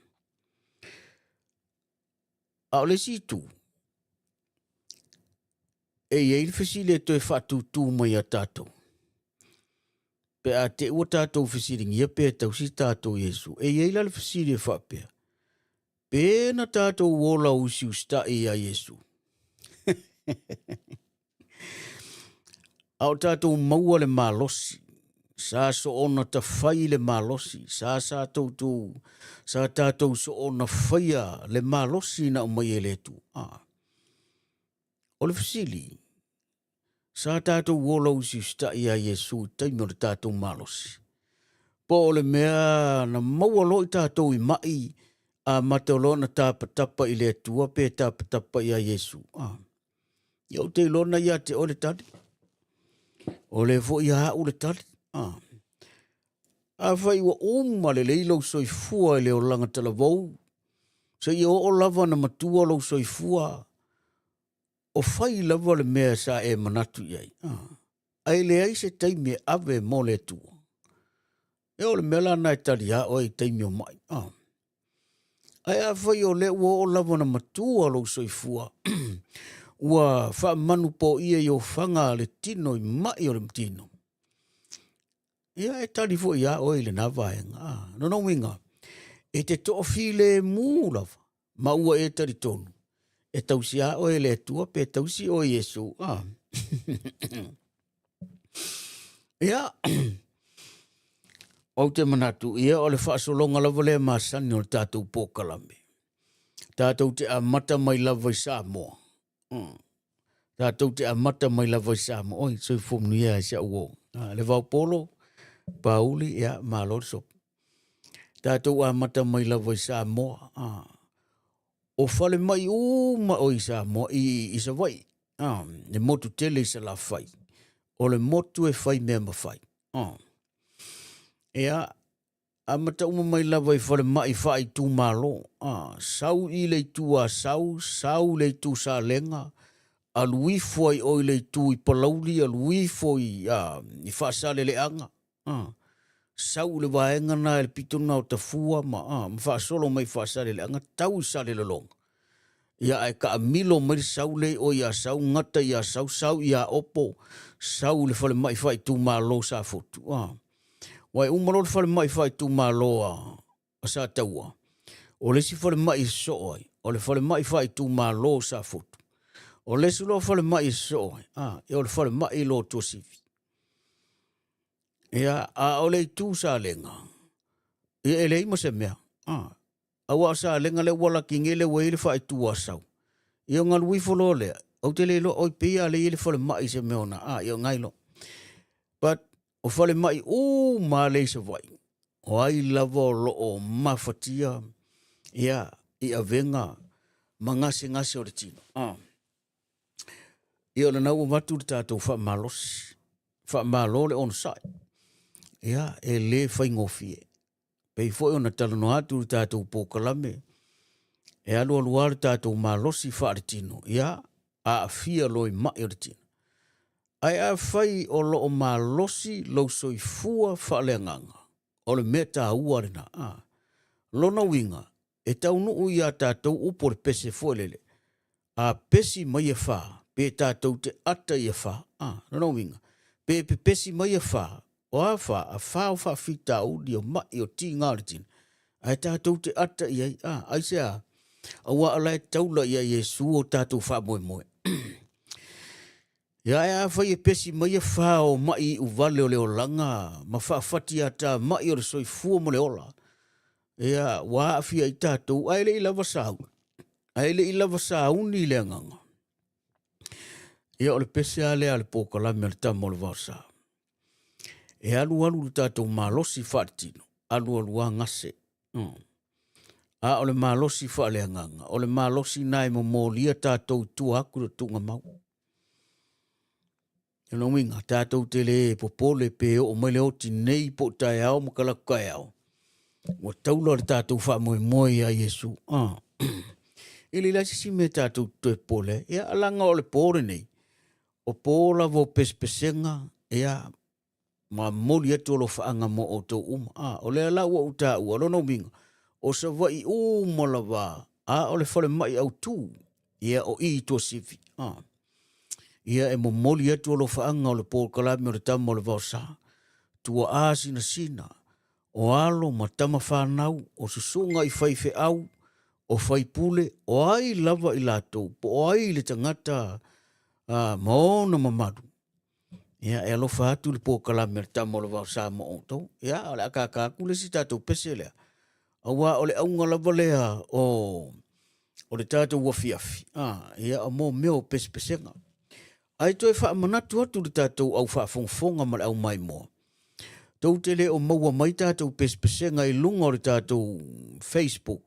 A o le isi itu, e i ai le fesili e toe faatūtū mai ia tatou. Pe a te ua tatou fesiligia pe tausi tatou Iesu, e i ai la le fesili e faapea, pe na tatou ola usiusitai ia Iesu? A o tatou maua le malosi, sa soona tafai le malosi, sa sa toutou, sa tatou soona faia le malosi na aumai e le Atua. Ah. O le fesili, sa tatou ola usiusitai ia Iesu i taimi o le tatou malosi? Po o le mea na maua loa i tatou i mai, amata loa ona tapatapa i le Atua pe tapatapa ia Iesu? Ah. Ia ou te iloa na ia te oe le tali. O le foi ia au le tali. Ah. Afai ua uma lelei lou soifua i le olaga talavou, seia oo lava na matua lou soifua, o fai lava le mea sa e manatu i ai. Ah. Ae leai se taimi e ave mo le Atua. E o le mea la na e tali a oe i taimi o mai. Ah. Ae afai o lea ua oo lava na matua lou soifua, ua faamanu poia i ofaga le tino i mai o le tino, ia e tali foi iā oe i lena vaega. Ah, lona uiga, e te toafilemu lava, ma ua e talitonu, e tausi a oe e le Atua pe tausi oe Iesu. Ah. Ia, ou te manatu, ia o le faasologa lava lea masani o le tatou polokalame. Tatou te amata mai lava i Samoa. Tatou te amata mai lava i Samoa. Oi, soifua manuia e si au uo. Ah, le Vaopolo, Pauli, ia, malo le sopo. Tatou amata mai lava i Samoa. Ah. O falemai uma o i Samoa, i, i Savaii, ah, le motu tele i Salafai, o le motu e fai mea mafai. Ah. Ia, amata uma mai lava i falemai faaitumalo, ah, sau i le itu Asau, sau i le itu Salega, alu ifo ai oe i le itu i Palauli, alu ifo i, ah, i Faasaleleaga, Ah, sau i le vaega na i le pito na o Tafua ma, ah, ma faasolo mai Faasaleleaga, tau i Salelologa. Ia ae taamilo mai le sau lea i o i Asau, gata i Asau, sau i Aopo, sau i le falemai faaitumalo o Safotu. Ah. Aua e uma loa le falemai faaitumalo a, a Sataua, o le isi falemai e sosoo ai, o le falemai faaitumalo o Safotu. O le isi loa falemai e sosoo ai, ah, o le falemai loa o Tuasivi. Ia, a o le itu Salega, ia e leai ma se mea. Ah, aua o Salega lea ua laki nei lea ua i ai le faaitu Asau. Ia ona alu ifo loa lea, ou te le iloa, oi pei lava lea e i ai le falemai i se mea ona, ah, ia o na iloa. But, o falemai uma lava lea i Savaii, o ai lava o lo o mafatia, ia, i avega ma gasegase o le tino. Ah. Ia o lena ua avatu le tatou faamalosi, faamalo le onosai. Ia, e le faigofie. Pei foi ona talanoa atu le tatou polokalame, e alualu lava le tatou malosi faaletino, ia, aafia loa i mai o le tino. Ae afai o lo o malosi lou soifua faaleagaga, o le mea taua lena. A. Lona uiga, e taunuu iā tatou upu o le pese foi lele, a pesi mai e whā, pe tātou te ata i a whā. A, lona uiga, pe pepesi mai a whā, o a whā, a whā o whaafitauli, o mai, o tīngā o le tino, ae tātou te ata i ai, a, aisea? Aua o la e taula ia Iesu o tatou faamoemoe. Ia ae afai e pesi mai afa o ma'i iuvale o le olaga ma faafatiatamai o le soifua ma le ola, ia ua aafia ai tatou, ae le i lava sauni, ae le i lava sauni le agaga. Ia o le pese lava lea a le polokalame a le Tama o le Vaosa. E alualu le tatou malosi faaletino, alualu lava gase. A o le malosi faaleagaga, o le malosi lena e momolia tatou i tua atu i le tuugamau. O lona uiga, tatou te le popole pe oo mai le oti nei po o taeao ma talaatu taeao, ua taula le tatou faamoemoe ia Iesu. E leai la se isi mea tatou te toe popole ai. Ia, leaga o le po lenei, o po lava o pesepesega, ia, ma momoli atu alofaaga mo outou uma. A, o lea la ua ou taua, o lona uiga, o Savaii uma lava, a o le falemai autu, ia o i i Tuasivi. A, ia e momoli atu alofaaga o le polokalame o le Tama o le Vaosa, tuaa sinasina, o alo ma tama fanau, o susuga i faifeau, o faipule, o ai lava i latou, po o ai le tagata ma ona mamalu, Ia, e alofa atu le polokalame a le Tama o le Vaosa mo outou. Ia, o le a tata atu le isi tatou pese lea, aua o le auga lava lea o, o le tatou afiafi, a, ia, o mo mea o pesepesega. Ae toe faamanatu atu le tatou au faafogafoga ma le au maimoa, tou te le o maua mai tatou pesepesega i luga o le tatou Facebook,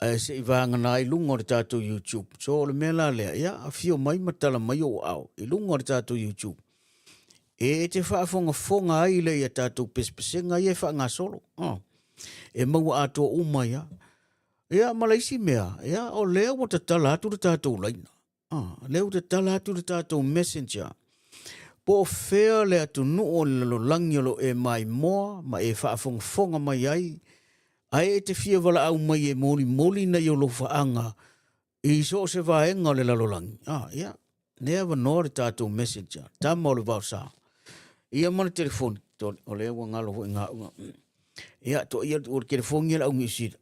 ae se i vagana ai luga o le tatou YouTube. So o le mea la lea, ia afio mai ma tala mai ou aao i luga o le tatou YouTube. E te faafogafoga ai lea ia tatou pesepesega ia e faagasolo. Oh. E maua atoa uma ia. Ia ma le isi mea, ia o lea ua tatala atu le tatou laina. Ah, lea ua tatala atu le tatou messenger. Po o fea le atunuu o le lalolagi o lo o e maimoa ma e faafogafoga mai ai, ae e te fia valaau mai e molimoli nai ou lofaaga i so o se vaega o le lalolagi, ah, ia, lea avanoa le tatou messenger, Tama o le Vaosa. Ia ma le telefoni, o lea ua galo foi gauga. Ia, to ia o le telefoni ia le au Niu Sila.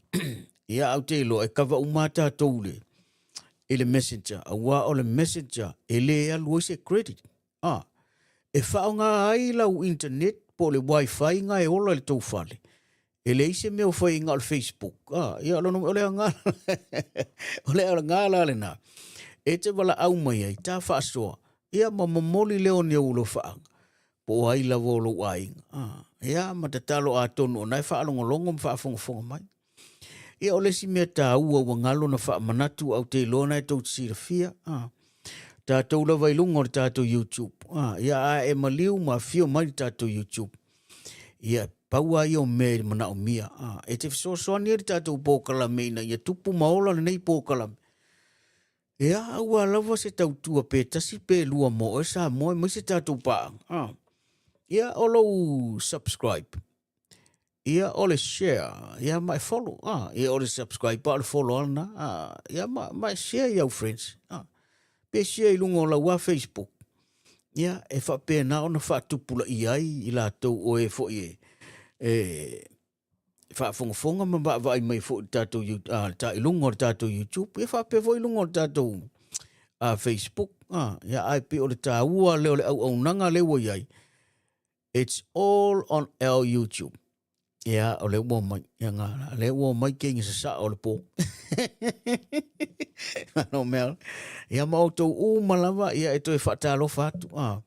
Ia, au te iloa e kava uma tatou le, i le messenger, aua o le messenger e le alu ai se credit. Ah, e faaaoga ai lau internet po o le wifi na e ola i le tou fale. E leai se mea o fai na o le Facebook. Ah, ia, o le aoga, o le aoga la lena. E te valaau mai ai, ta faasoa, ia ma momoli lea o ni ou alofaaga, po o ai lava o lou aiga. Ah, ia, ma tatalo atonu o na e faalogologo ma faafogafoga mai. Ia o le isi mea taua ua galo na faamanatu au te iloa na e tou te silafia. Ah, tatou lava i luga o le tatou YouTube. Ah, ia a e maliu ma afio mai le tatou YouTube. Ia pau lava ia o mea i le manaomia. Ah, e te fesoasoani ai le tatou polokalame ina ia tupu ma ola lenei polokalame. Ia, aua lava se tautua pe tasi pe lua mo oe Samoa aemaise tatou paaga. Ah, ia o lou subscribe Ia o le share, ia ma e follow, ah, ia o le subscribe, o le follow lava lena, ah, ia ma, ma e share i au friends, ah, pe share i luga o lau a Facebook, ia e faapena ona faatupulaia ai i latou o e foi e, e faafogafoga ma vaavaai mai foi i le tatou, ah, i luga o le tatou YouTube, ia faapea foi i luga o le tatou ah, Facebook, ah, ia ae pei o le taua lea o le auaunaga lea ua i ai, It's all on our YouTube. Ia, o lea ua omai. Ia ngā la, lea ua omai ke inga sasaa o le pō. Ano mea. Ia ma outou uma lava, ia e toe whaatalofa atu. Ah.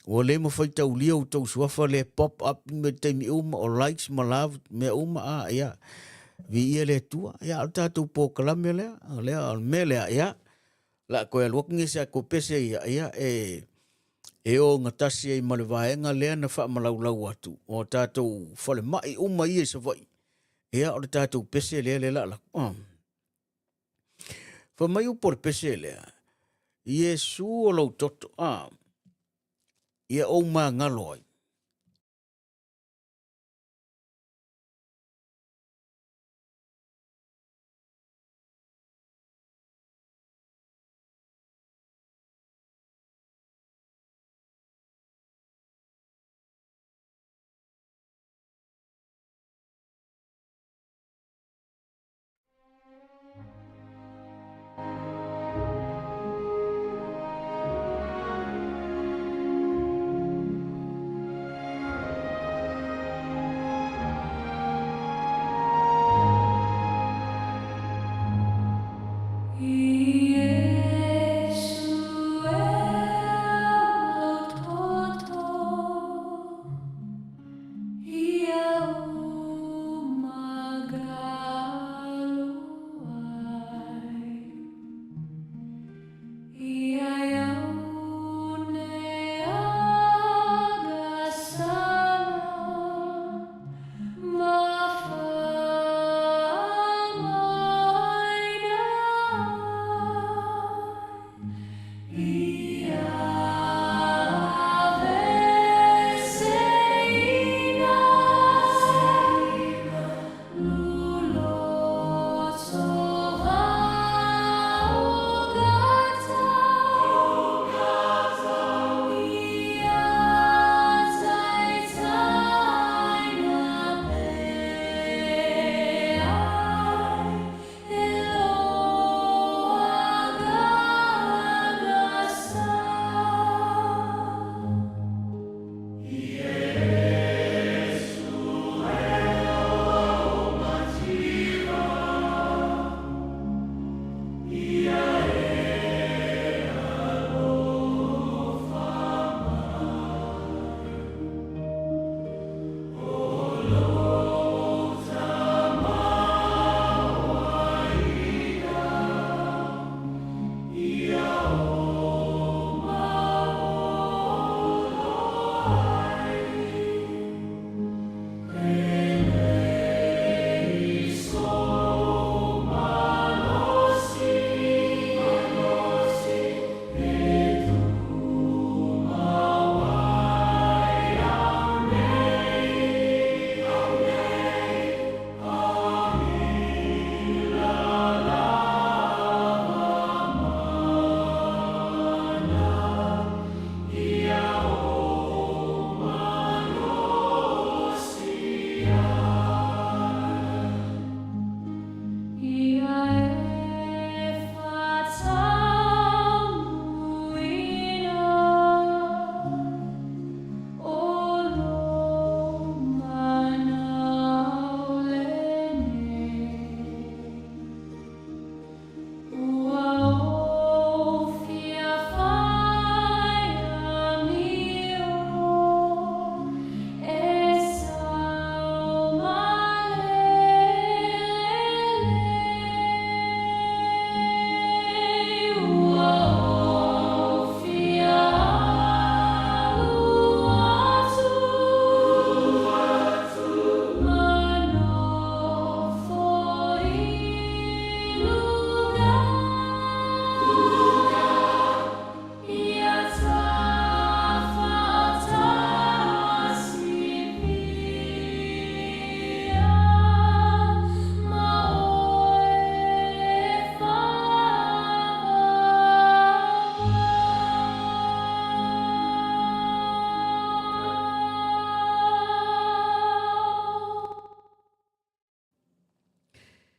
Ua le mawhai taulia o tou suafa le pop up me taimi uma o likes ma love mea uma. Ah, ia. Vi ia le atua. Ia, o le tātou pōkalame lea. O lea, o le mea lea, ia. La koe alu atu nisi a ko pese ia, ia e e ogatasi ai ma le vaega lea na faamalaulau atu o tatou falemai uma ia i Savaii. Ia o le tatou pese lea le la laku. Ah. Fai mai upu o le pese lea, Iesu o lou toto, ah, ia ou magalo ai.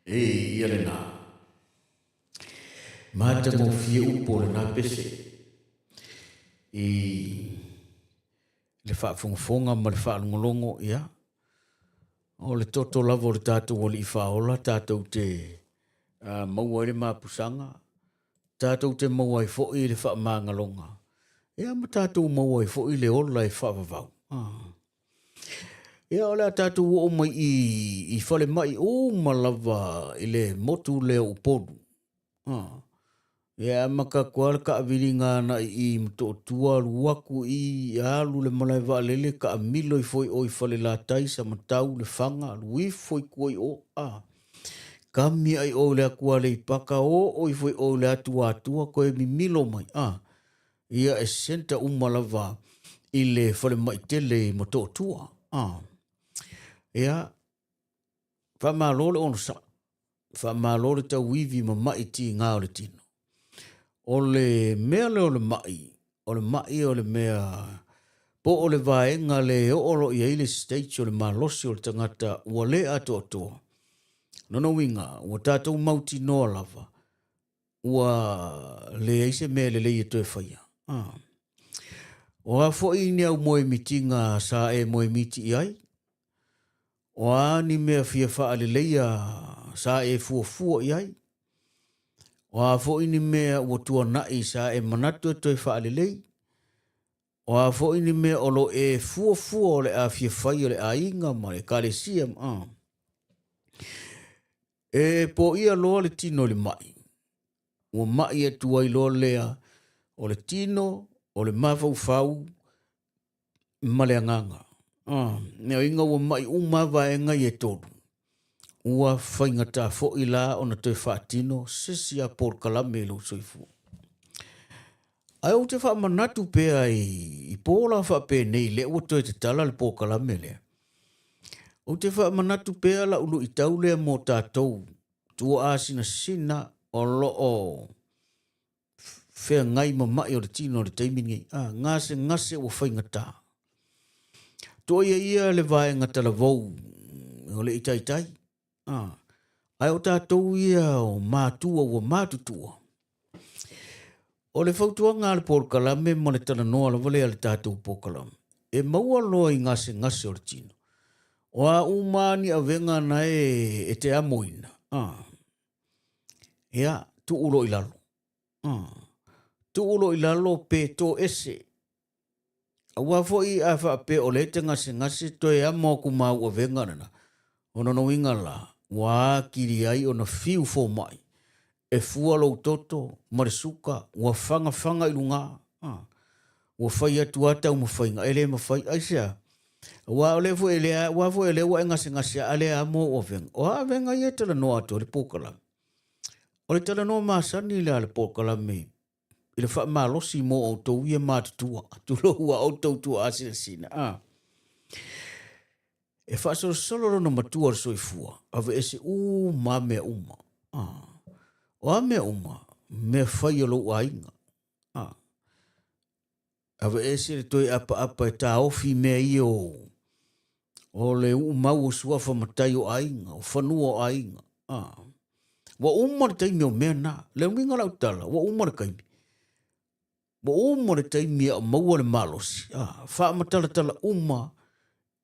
E ia lena. Matagofie upu o lena pese i le faafogafoga ma le faalogologo, ia, o le toto lava o le tatou Alii Faaola tatou te maua ai le mapusaga, tatou te maua ai foi le faamagaloga, ia ma tatou maua ai foi le ola e faavavau. Ia, o le a tatou oo mai i i falemai uma lava i le motu lea o Upolu. Ia, e amata atu lava le taaviliga agai i i Motootua, alu atu i i, alu i le malae vaalele, taamilo ifo i o i Falelatai, Samatau, Lefaga, alu ifo i tua i o, kami ai o i le atu Aleipata, oo ifo i o i le atu Atua, toe mimilo mai. Ia e centre uma lava i le falemai tele i Motootua. Ia, faamalo le onosai, faamalo le tauivi ma mai tiga o le tino. O le mea lea o le mai, o le mai o le mea po o le vaega le oo loa i ai le stage o le malosi o le tagata ua le atoatoa. Lona uiga, ua tatou mautinoa lava ua leai se mea lelei e toe faia. Ah. O a foi ni au moemitiga sa e moemiti i ai? O a ni mea fia faaleleia sa e fuafua i ai? O a foi ni mea ua tuanai sa e manatu e toe faalelei? O a foi ni mea o lo e fuafua o le a fia fai o le aiga ma le ekalesia? Ah. E poia loa le tino i le mai, ua mai atu ai loa lea o le tino, o le mafaufau ma le agaga. Ah, ina ua mai uma vaega ia e tolu, ua faigata foi la ona toe faatino se isi a polokalame i lou soifua. Ae ou te faamanatu pea i pō la faapenei lea ua toe tatala le polokalame lea. Ou te faamanatu pea lau luitau lea mo tatou tuaasinasina o lo o feagai ma mai o le tino i le taimi lenei. A, gasegase ua faigata. Tuaia ia le vaega talavou o le i taitai. A, ae o tatou ia o matua ua matutua. O le fautuaga a le polokalame ma le talanoa lava lea a le tatou polokalame, e maua loa i gasegase o le tino. O a uma ni avega na e, e te amoina, a, ia, tuu loa i lalo. A, tuu loa i lalo pe toese. Aua foi a faapea o lea e te gasegase toe amo atu ma au avega lena, o lona uiga la, ua atili ai ona fiu fomai e fua lou toto ma le suka ua fagafaga i luga. A, ua fai atu lava taumafaiga e le mafai. Aisea? Aua o lea foi e lea, aua foi o lea ua e gasegase a lea amo ou avega. O a avega ia e talanoa atu ai le polokalame? O le talanoa masani lea a le polokalame i le faamalosi mo outou ia matutua, tulou a outou tuaasinasina. A. E faasolosolo lona matua o le soifua, aveese uma mea uma. A. O a mea uma? Mea fai o lou aiga. A. Aveese le toe apaapa e taofi mea ia o o le uumau o suafa matai o aiga, o fanua o aiga. A. Ua uma le taimi o mea na. Le uiga o lau tala, ua uma le taimi. Ua uma le taimi a o maua le malosi. A. Faamatalatala uma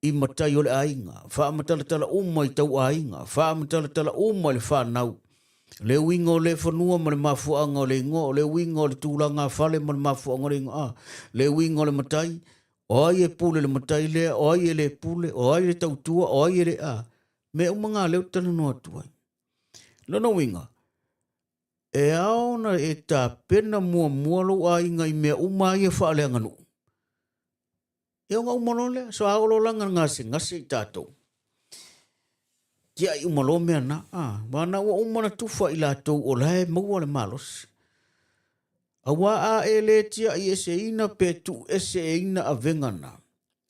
i matai o le aiga, faamatalatala uma i tau aiga, faamatalatala uma i le fanau. Le uiga o le fanua ma le mafuaaga o le igoa, o le uiga o le tulaga fale ma le mafuaaga o le igoa, a, le uiga o le matai, o ai e pule le matai lea, o ai e le pule, o ai le tautua, o ai e le a. Mea uma ngā lea ou te talanoa atu ai. Lona uiga, e ao ona e tapena muamua lou aiga i mea uma ia faaleaganuu. Ia ona uma loa lea, so a oo loa la ina gasegase i tatou, tiai uma loa mea na, a, aua na ua uma ona tufa i latou o la e maua le malosi. Aua a e le tiai eseina pe tuu ese e ina avega na,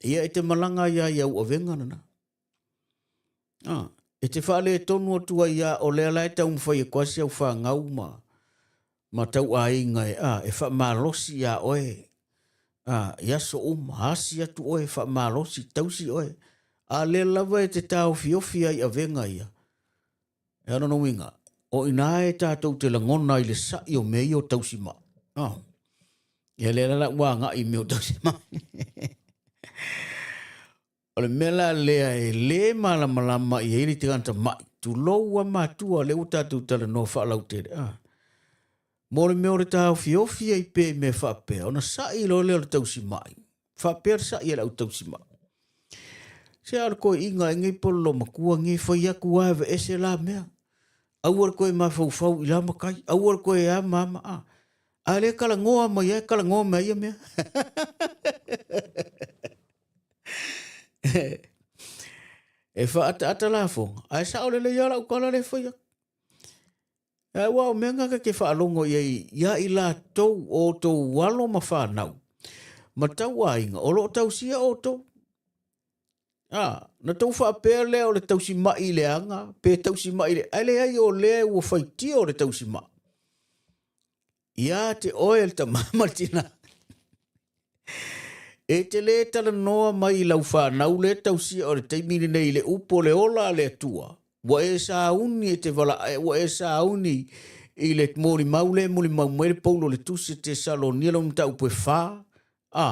ia e te malaga ai lava i au avega lena. A, e te faaletonu atu ai lava o lea la e taumafai atu ai si au fanau ma, ma tau aiga e, a, e faamalosi iā oe, a, i aso uma, asi atu oe, faamalosi, tausi oe. A lea lava e te taofiofi ai i avega ia. E lona uiga, o i ina e tatou te lagona ai le sa'i o mea ia o tausima'i. Oh. Ia lea la ua agai i mea o tausima'i. O le mea la lea e lē malamalama i ai le tagata ma'i, tulou a matua lea ua tatou talanoa faalautele, a. Mo le mea o le taofiofi ai pea i mea faapea, ona sa'i loa lea o le tausima'i, faapea le sa'i a le au tausima'i. Se a o le toeaina e nei po o le loomatua nei, fai atu lava e aveese la mea. Aua le toe mafaufau i la matai, aua le toe a ma a ma a. A lea e talanoa mai lava, e talanoa mai ia mea. E faaataata lafoga, ae sao lelei lava lau tala lea e fai atu. Ae aua o mea na ta te faalogo i ai ia i latou o outou alo ma fanau ma tauaiga o lo o tausia outou. A, na tou faapea lea o le tausimai i le aga pe tausimai i le... Ae leai o lea ua faitio le tausimai. Ia te oe le tama ma le tina. E te lē talanoa mai i lau fanau lea tausia o le taimi lenei i le upu o le ola a le Atua, ua e sauni e te vala, ua e sauni i le molimau lea e molimau mai le Paulo i le Tusi a Tesalonia lona mataupu e fa, a,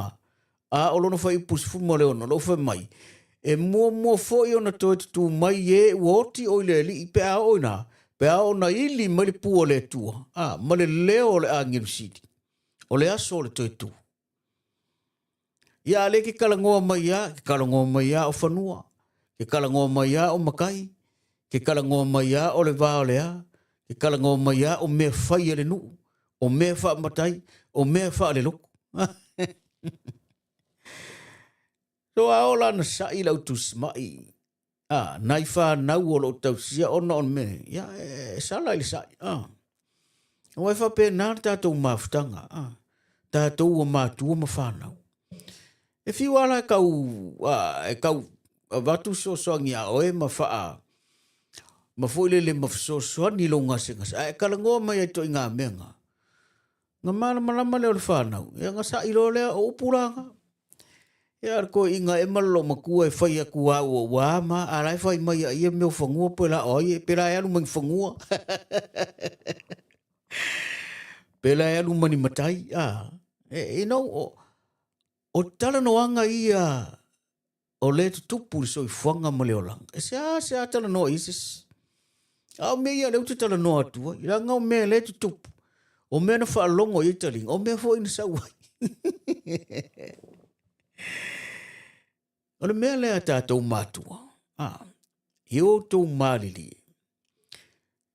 a o lona fuaiupu 16, o lo o fai mai, E muamua foi ona toe tutū mai e ua oti oi le Alii pe a oo ina, pe a oo ona ili mai le pū a le Atua, a, ma le leo o le agelu sili. O le aso o le toe tū. Ia a lea ke talanoa mai a, ke talanoa mai a o fanua, ke talanoa mai a o matai, ke talanoa mai a o le va o le a, ke talanoa mai a o mea fai a le nuu, o mea faamatai, o mea faalelotu. So a oo la na sa'i lau tusimai, a, nai fanau o lo o tausia ona o le mea, ia e sala i le sa'i, a. Aua e faapena le tatou mafutaga, a, tatou ua matua ma fanau. E fiu lava la e tau, a, e tau avatu fesoasoani ia oe ma faa, ma foi lele ma fesoasoani i lou gasegase, ae e talanoa mai ai i ituaiga mea na, ona malamalama lea o le fanau, ia ona sa'i loa lea, o upu la na. Ia a le toeaina ea ma le loomatua e fai atu a ua ua a ma a la e fai mai a ia mea o fanua pe la o ai pe la e alu mai ni fanua. Pe la e alu ma ni matai a e, you know, o, o talanoaga ia o lea tutupu i le soifuaga ma le olaga. E seasea talanoa i ai se isi. A o mea ia lea ou te talanoa atu ai, leaga o mea lea e tutupu, o mea na faalogo i ai taliga, o mea foi na sau ai. O le mea lea a tatou matua, a, i outou malilie,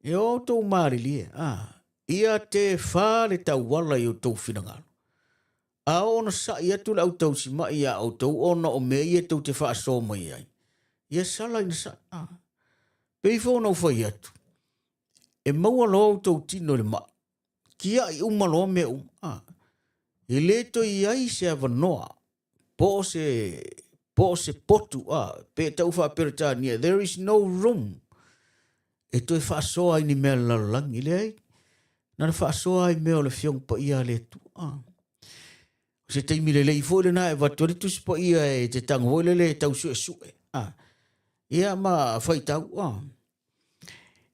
i outou malilie, a, ia tefa le tauala i outou finagalo. A oo ona sa'i atu le au tausimai iā outou ona o mea ia tou te faasoa mai ai, ia sala ina sa'i. A, pei foi ona ou fai atu, e maua loa outou tino i le ma'i, tia'i uma loa mea uma. A, e le toe i ai se avanoa po o se po o se potu a pe tau faa-Peretania there is no room e toe faasoa ai ni mea a le lalolagi. Leai, na ona faasoa ai mea o le Afioga Paia a le Atua. A. O se taimi lelei foi lena e avatu ai le Tusi Paia e te tago foi lele e tau suesue. A. Ia ma faitau. A.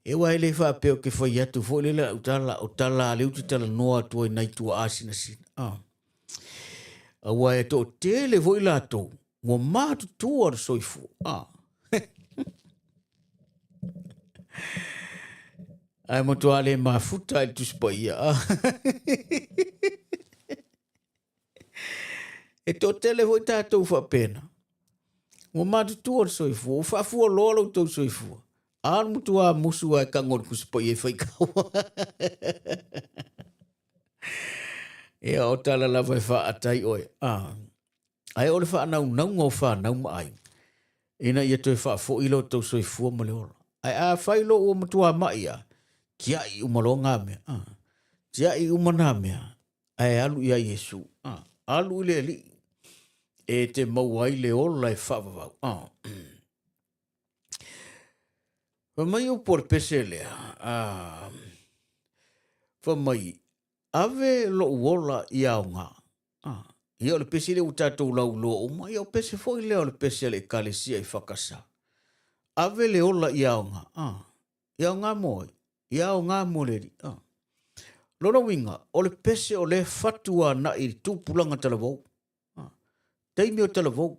E aua e le faapea ou te fai atu foi lele au tala, o tala a lea ou te talanoa atu ai nai tuaa sinasina. A. Aua e toatele foi latou ua matutua le soifua. A. Ae matua le mafuta i le Tusi Paia. A. E toatele foi tatou faapena. Ua matutua le soifua, ua faafualoa lo outou soifua. A o le matua musu lava e tago i le Tusi Paia e faitau. Ia, o tala lava e faaata ai oe. A. Ae o le faanaunauga o fanau ma aiga, ina ia toe faafoi lo outou soifua ma le ola. Ae afai loa ua matua mai lava, tiai uma loa na mea. A. Tiai uma na mea, ae alu ia Iesu. A. Alu i le Alii e te maua ai le ola e faavavau. A. Fai mai upu o le pese lea, a, fai mai, ave lou ola i aoga. A, ia o le pese lea ua tatou lauiloa uma, ia o pese foi lea o le pese a le Ekalesia i Fakasa. Ave le ola i aoga. A. Ia aoga mo ai? Ia aoga mo le Alii. Ah. Lona uiga, o le pese o lea fatu anai i le tupulaga talavou. Ah. Taimi o talavou,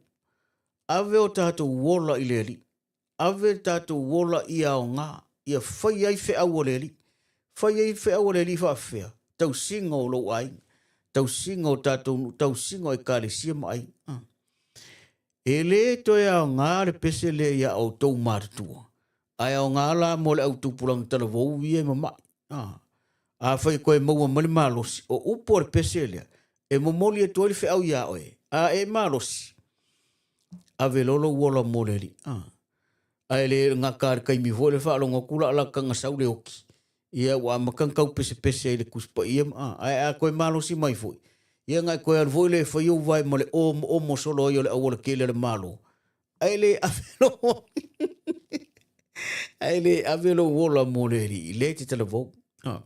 ave o tatou ola i le Alii. Ave le tatou ola ia aoga, ia fai ai feau a le Alii. Fai ai feau a le Alii faafefea? Tausiga o lou aiga, tausiga o tatou nuu, tausiga o ekalesia ma aiga. Ah. E le toe aoga le pese lea iā outou matutua, ae aoga la mo le au tupulaga talavou ia e mama'i. Ah. Afai e toe maua mai le malosi, o upu a le pese lea, e momoli atu ai le feau iā oe, a e malosi, ave loa lou ola mo le Alii. Ah. Ae le gata i le taimi foi lea faalogo atu la lata sau le oti, ia ua amata ona tau pesepese ai i le Tusi Paia ma, ah, ae a toe malosi mai foi, ia na e toe alu foi lea e fai ou vae ma le omoomo solo ai o le aualatele a le Malo, ae le ave lou ae le ave lou ola mo le Alii, lea e te talavou. Ah.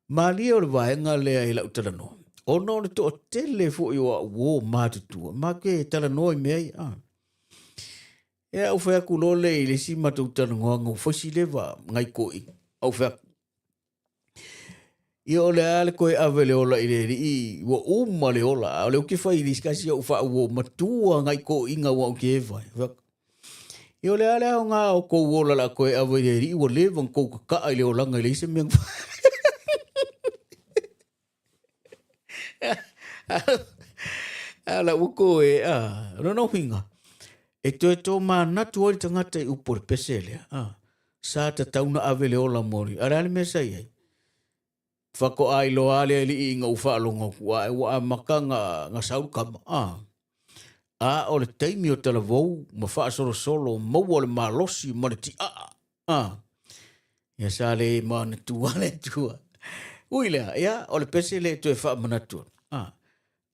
Malie o le vaega lea i lau talanoa, ona o le toatele foi o au uo matutua, ma ke talanoa i mea ia. Ah. Ia, ou fai atu loa lea i le isi matou talanoaga, ua fai si leva nai toeaiina. Ou fai atu, ia o le a le toe ave le ola i le alii, ua uma le ola, a o lea ou te fai i le isi kasi ou faauo matua nai toeaiina ua ou te eva ai. Fai atu, ia o le a le aoga o tou ola o le a toe ave i le alii, ua leva ona tou tataa i le olaga e leai se mea na A la ua toe, a, lona uiga, e toe tomanatu ai le tagata i upu o le pese lea, a, sa tatau na ave le ola mo le, a o le a le mea sa i ai? Faatoa iloa le alii ina ua faalogo atu, ae ua amata na sau le kama, a. A o le taimi o talavou ma faasolosolo maua le malosi ma le tiaa, a. Ia sa le manatua le Atua. Ui lea, ia, o le pese lea e toe faamanatu atu. A,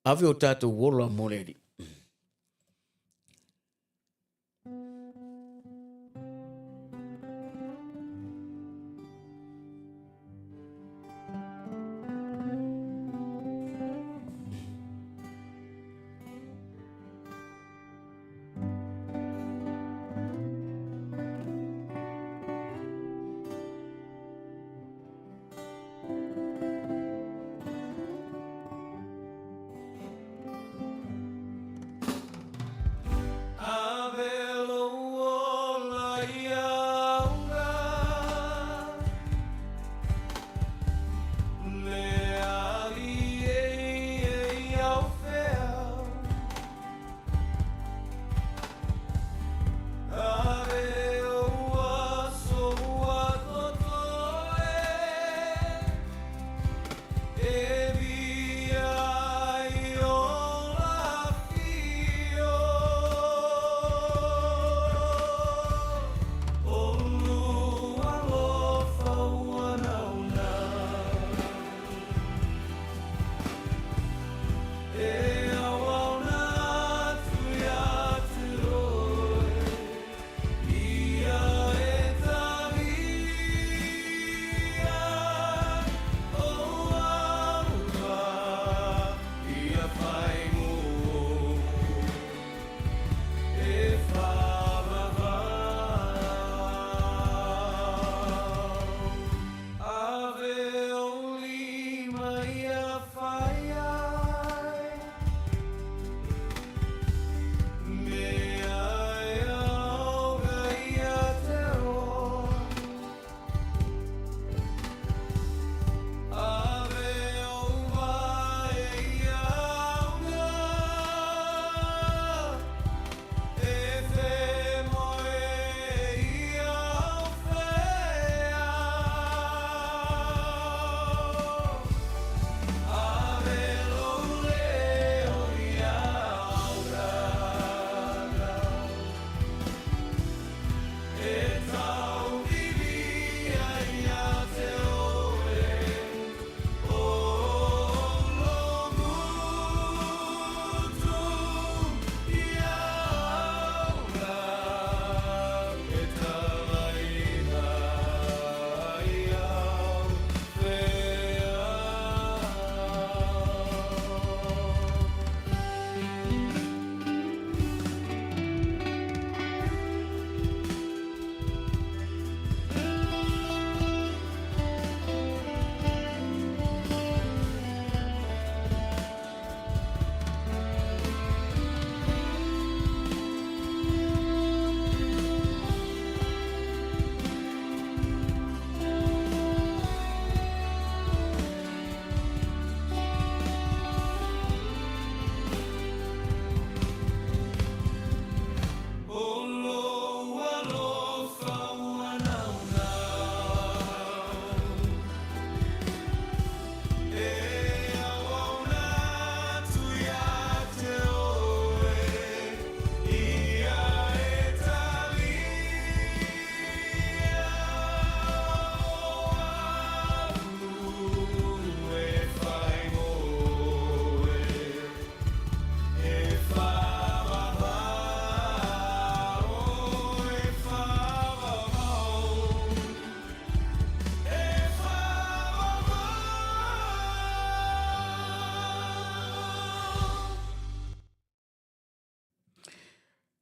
ave o tatou ola mo le Alii.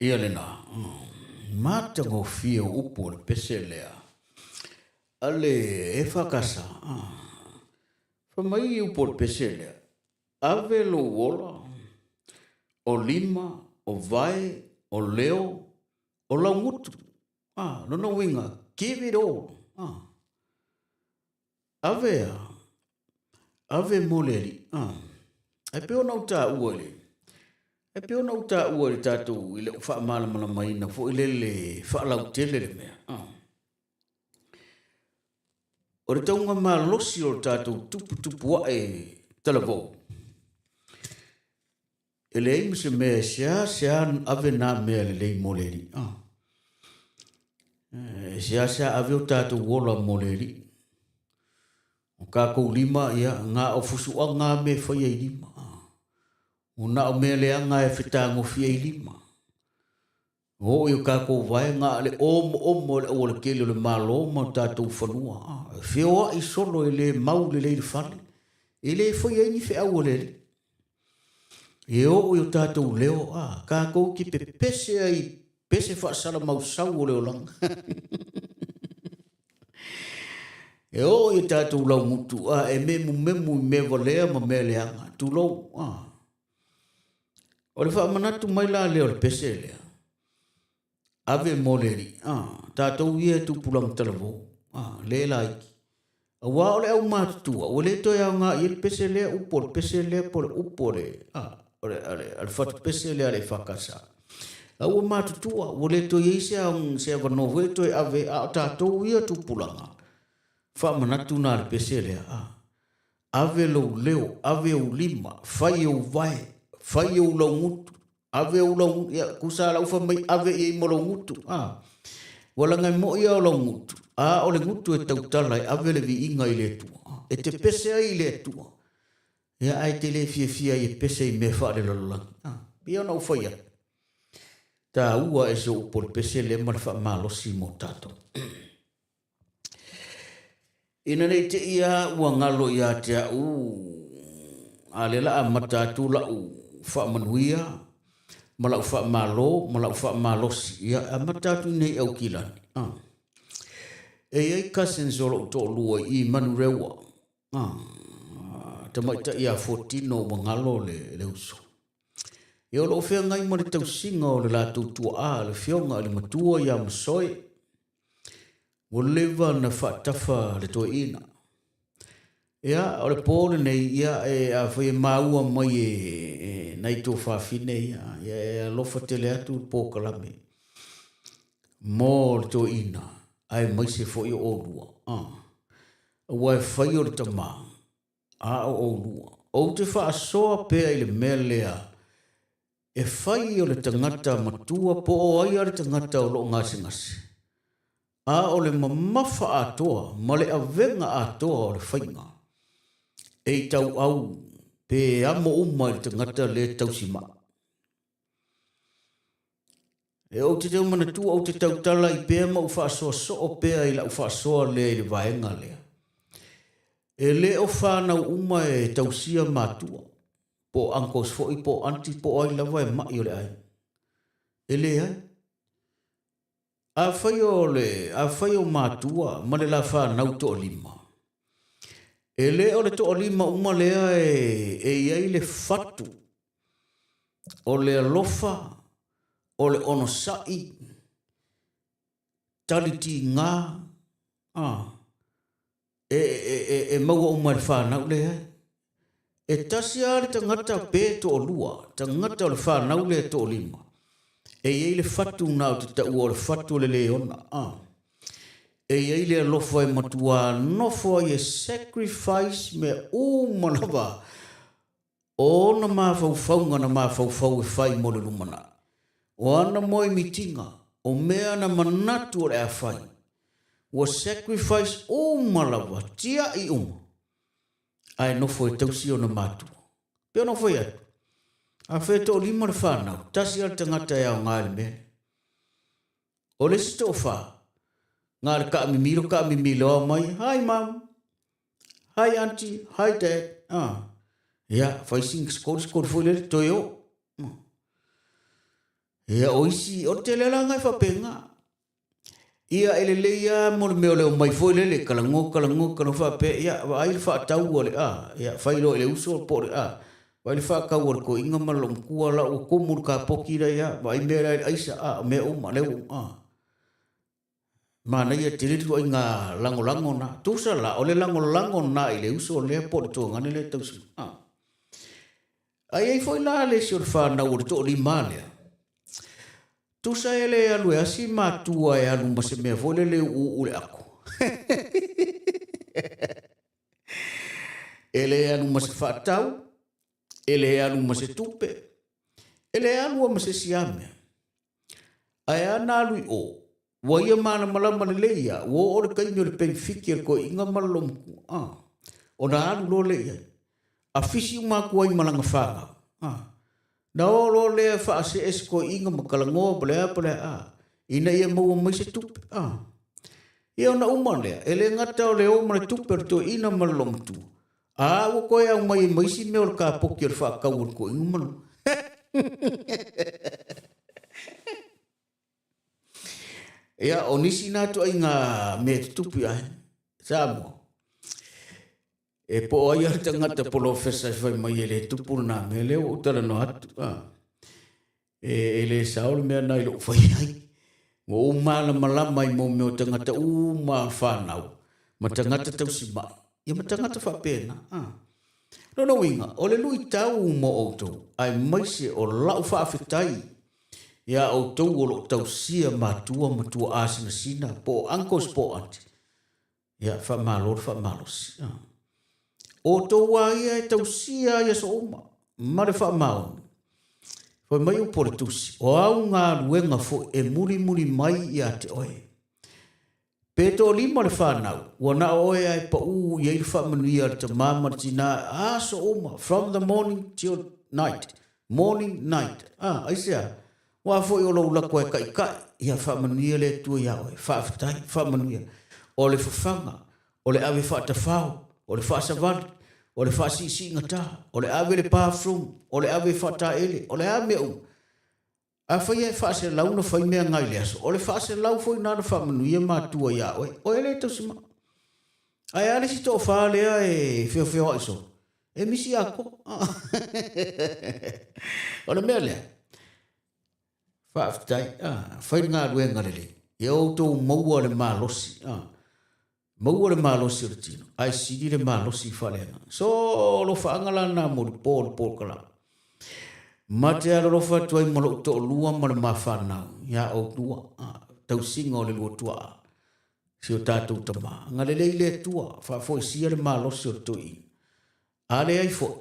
Ia lena, matagofie o upu o le pese lea a le EFKS. Fai mai upu o le pese lea, ave lou ola, o lima, o vae, o leo, o laugutu. Lona uiga, give it all. Ave a, ave mo le Alii. Ah. Ae pei ona ou taua i le, ae pei ona ou taua i le tatou, i lou faamalamalamaina foi lele faalautele le mea. Ah. O le tauga malosi o le tatou tuputupuae talavou, E leai ma se mea e seasea ave nā mea lelei mo le Alii. Ah. E seasea ave o tatou ola mo le Alii. O kākou lima, ia, ngā o fusuaga a me whaia i lima. Ah. O nā o mea leaga e fetagofia i lima. O oo i o kākou vae, ngā le omoomo e le aualatele o le Malo ma o tātou fanua. Ah. E feoai solo e le mau lelei le fale. E le whaia ai ni feau a le Alii. E oo i o tātou leo, ā, kākou ki pepese ai pese faasalamausau o le olaga. E oo i o tātou laugutu, ā, e memumemu i mea valea ma mea leaga, tulou, ā. O le faamanatu mai la lea o le pese lea, Ave mo le Alii, ā, tātou ia e tupulaga talavou, ā, le laiti. Auā o le aumatutua, ua le toe aoga i ai le pese lea, upu o le pese lea, po o le upu o le, ā, o le, o le, o le fatupese lea a le EFKS. A ua matutua, ua le toe i ai se, se avanoa foi e toe ave, a o tātou ia tupulaga, faamanatu nā le pese lea, ā, ave lou leo, ave ou lima, fai ou vae, fai ou laugutu, Ave ou lau, ia, kusa lau fai mai ave i ai ma lou gutu, a. Ua laga e moʻi a o lau gutu, a o le gutu e tautala e ave le viiga i le Atua, e te pese ai i le Atua. Ia, ae te le fiafia ai e pese i mea faalelalolagi, a. Pei ona ou fai atu, taua ese o upu o le pese lea ma le faamalosi mo tatou. Ina ne i te i a ua galo ia te a'u, a lea la amata atu la'u faamanuia ma la'u faamalo ma la'u faamalosi, ia e amata atu i nei Aukilani. A. E i ai cousins o lo'u to'alua i i Manurewa, a, tamaitai a Fuatino ua galo le, le uso. Ia o lo'o feagai ma le tausiga o le latou tua'a, le afioga i le matua ia Masoe, Ua leva na faatafa le toeaina. Ia, o le po lenei, ia, e, afai e maua mai e, e nai tuafafine ia, ia, e alofa tele atu le polokalame mo le toeaina, aemaise foi o oulua. Ah. Aua e fai o le tama, a o oulua. Ou te faasoa pea i le mea lea E fai o le tagata matua po o ai a le tagata o lo o gasegase, a o le mamafa atoa ma le avega atoa o le faiga, e i tauau pe amo uma i le tagata lea tausi maʻi. E ou te tau manatua ou te tautala i pea ma ou faasoa soo pea i lau faasoa lea i le vaega lea. E le o fanau uma e tausia matua. Po o uncles foi, po o aunty, po o ai lava e maʻi o le aiga. E leai. Afai o le, afai o matua ma le la fanau toalima, e le o le toalima uma lea e, e i ai le fatu o le alofa, o le onosai, tali tiga, a, e, e, e, e maua uma e le whanau, leai. E tasi lava le tagata pe toalua, tagata o le whanau lea e toalima. E i ai le fatu na o te taua o le fatu o le leona. Ah. E i ai le alofa e matua nofo ai e sacrifice mea uma lava o ona mafaufauga na mafaufau e fai mo le lumanai. O ana moemitiga, o mea na manatu o le a fai, ua sacrifice uma lava, tiai uma, ae nofo e tausi ona matua. Pei ona ou fai atu, afai e toalima le fanau, tasi lava le tagata e aoga i le mea lea. O le isi toafa, na o le kaamimilo kaamimiloa mai, Hi mum, Hi aunty, hi dad. Ah. Ia, fai sing skolikoli foi lele, toe o. Ia, o isi, o le tele la lena e faapena. Ia, e lelei lava mo le mea o le omai foi lele, talanoa, talanoa, talanoa faapea, ia, vaai le faatau a le a, ia, fai loa i le uso po o le a, vaai le faatau a le toeaina ma le loomatua la ua tumu le kapoki la ia, vaai mea la i le aisa, a, o mea uma, lea ua, a. Manaia tele le ituaiga lagolago lena. Tusa la, o le lagolago lena i le uso lea po o le tuagane lea e tausi mai. A. Ae i ai foi la le isi o le fanau o le toalima lea, tusa e le alu e asi matua e alu ma se mea foi lele e uuu le ato. E le alu ma se faatau, e le alu ma se tupe, e le alu lava ma se isi lava mea. Ae a na alu i o, ua ia malamalama lelei lava, ua oo le taimi o le penefiti a le toeaina ma le loomatua, a, ona alu loa lea i ai. Afisi uma atu ai ma lana fanau, a. Na oo loa lea faasee se toeaina ma talanoa ma le a ma le a, ina ia maua mai se tupe, a. Ia ona uma lea, e le gata o le o ma le tupe o le toeaina ma le loomatua, a ua toe aumai ai ma isi mea o le kapoki o le faatau a le toeaina ma le Ia, o nisi na ituaiga mea e tutupu i aiga Samoa. E po o ai lava le tagata polofesa e fai mai e le tupu lena mea, lea ua ou talanoa atu. A. E, e le sao le mea na i lou fai ai. Ua ou malamalama i mea o tagata uma whanau, ma tagata tausimai, ia ma tagata faapena. A. Lona uiga, o le luitau mo outou, aemaise o lau faafetai iā outou o lo o tausia matua ma tuaa sinasina, po o uncles po o aunty, ia faamalo le faamalosi. A. Outou a ia e tausia ai aso uma ma le faamaoni. Fai mai upu o le Tusi, o au galuega foi e mulimuli mai ia te oe. Pe toalima le fanau, ua na o oe lava e pau i ai le faamanuia a le tamā ma le tinā aso uma, from the morning till night, morning, night. A, aisea? Aua foi o lou lako e taitai, ia faamanuia le Atua iā oe. Faafetai, faamanuia. O le fafaga, o le ave faatafao, o le faasavali, o le faasiisiigata, o le ave i le bathroom, o le ave faataele, o le a mea uma. Afai e faaselau na fai mea na i le aso, o le faaselau foi na na faamanuia matua iā oe, oe lea e tausi mai. Ae a le isi toafa lea e feofeoai solo? E misi atoa. O le mea lea, faafetai, fai le galuega lelei, ia outou maua le malosi, maua le malosi o le tino, ae sili le malosi faaleagaga. So, o alofaaga la na mo le po o le polokalame. Ma te alolofa atu ai ma lou toalua ma le ma fanau iā outua, tausiga o le lua tuaa, si o tatou tama. Agalelei le Atua, faafoisia le malosi o le toeaina. A leai foi,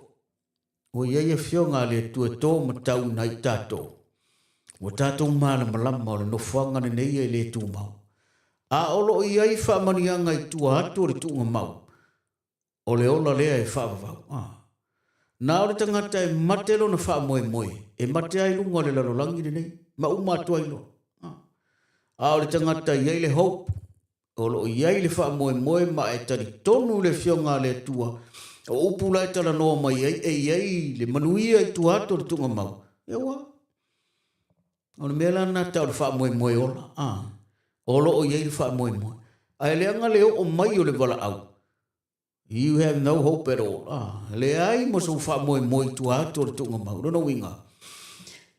ua i ai afioga a le Atua e to matauina ai tatou. Ua tatou malamalama o le nofoaga lenei e le tumau. A o lo o i ai faamanuiaga i tua atu o le tuugamau, o le ola lea e faavavau. A. Na o le tagata e mate lona faamoemoe, e mate ai luga o le lalolagi lenei, ma uma atu ai loa. A. A o le tagata e i ai le hope, o lo o i ai le faamoemoe ma e talitonu i le Afioga a le Atua, o upu la e talanoa mai ai, e i ai le manuia i tua atu o le tuugamau, ia ua. O le mea la lena tau o le faamoemoe ola, a. O lo o i ai le faamoemoe. Ae leaga le oo mai o le valaau, You have no hope at all. Ah, leai mo sou faamoemoe i tua atu o le tuugamau. Lona uiga,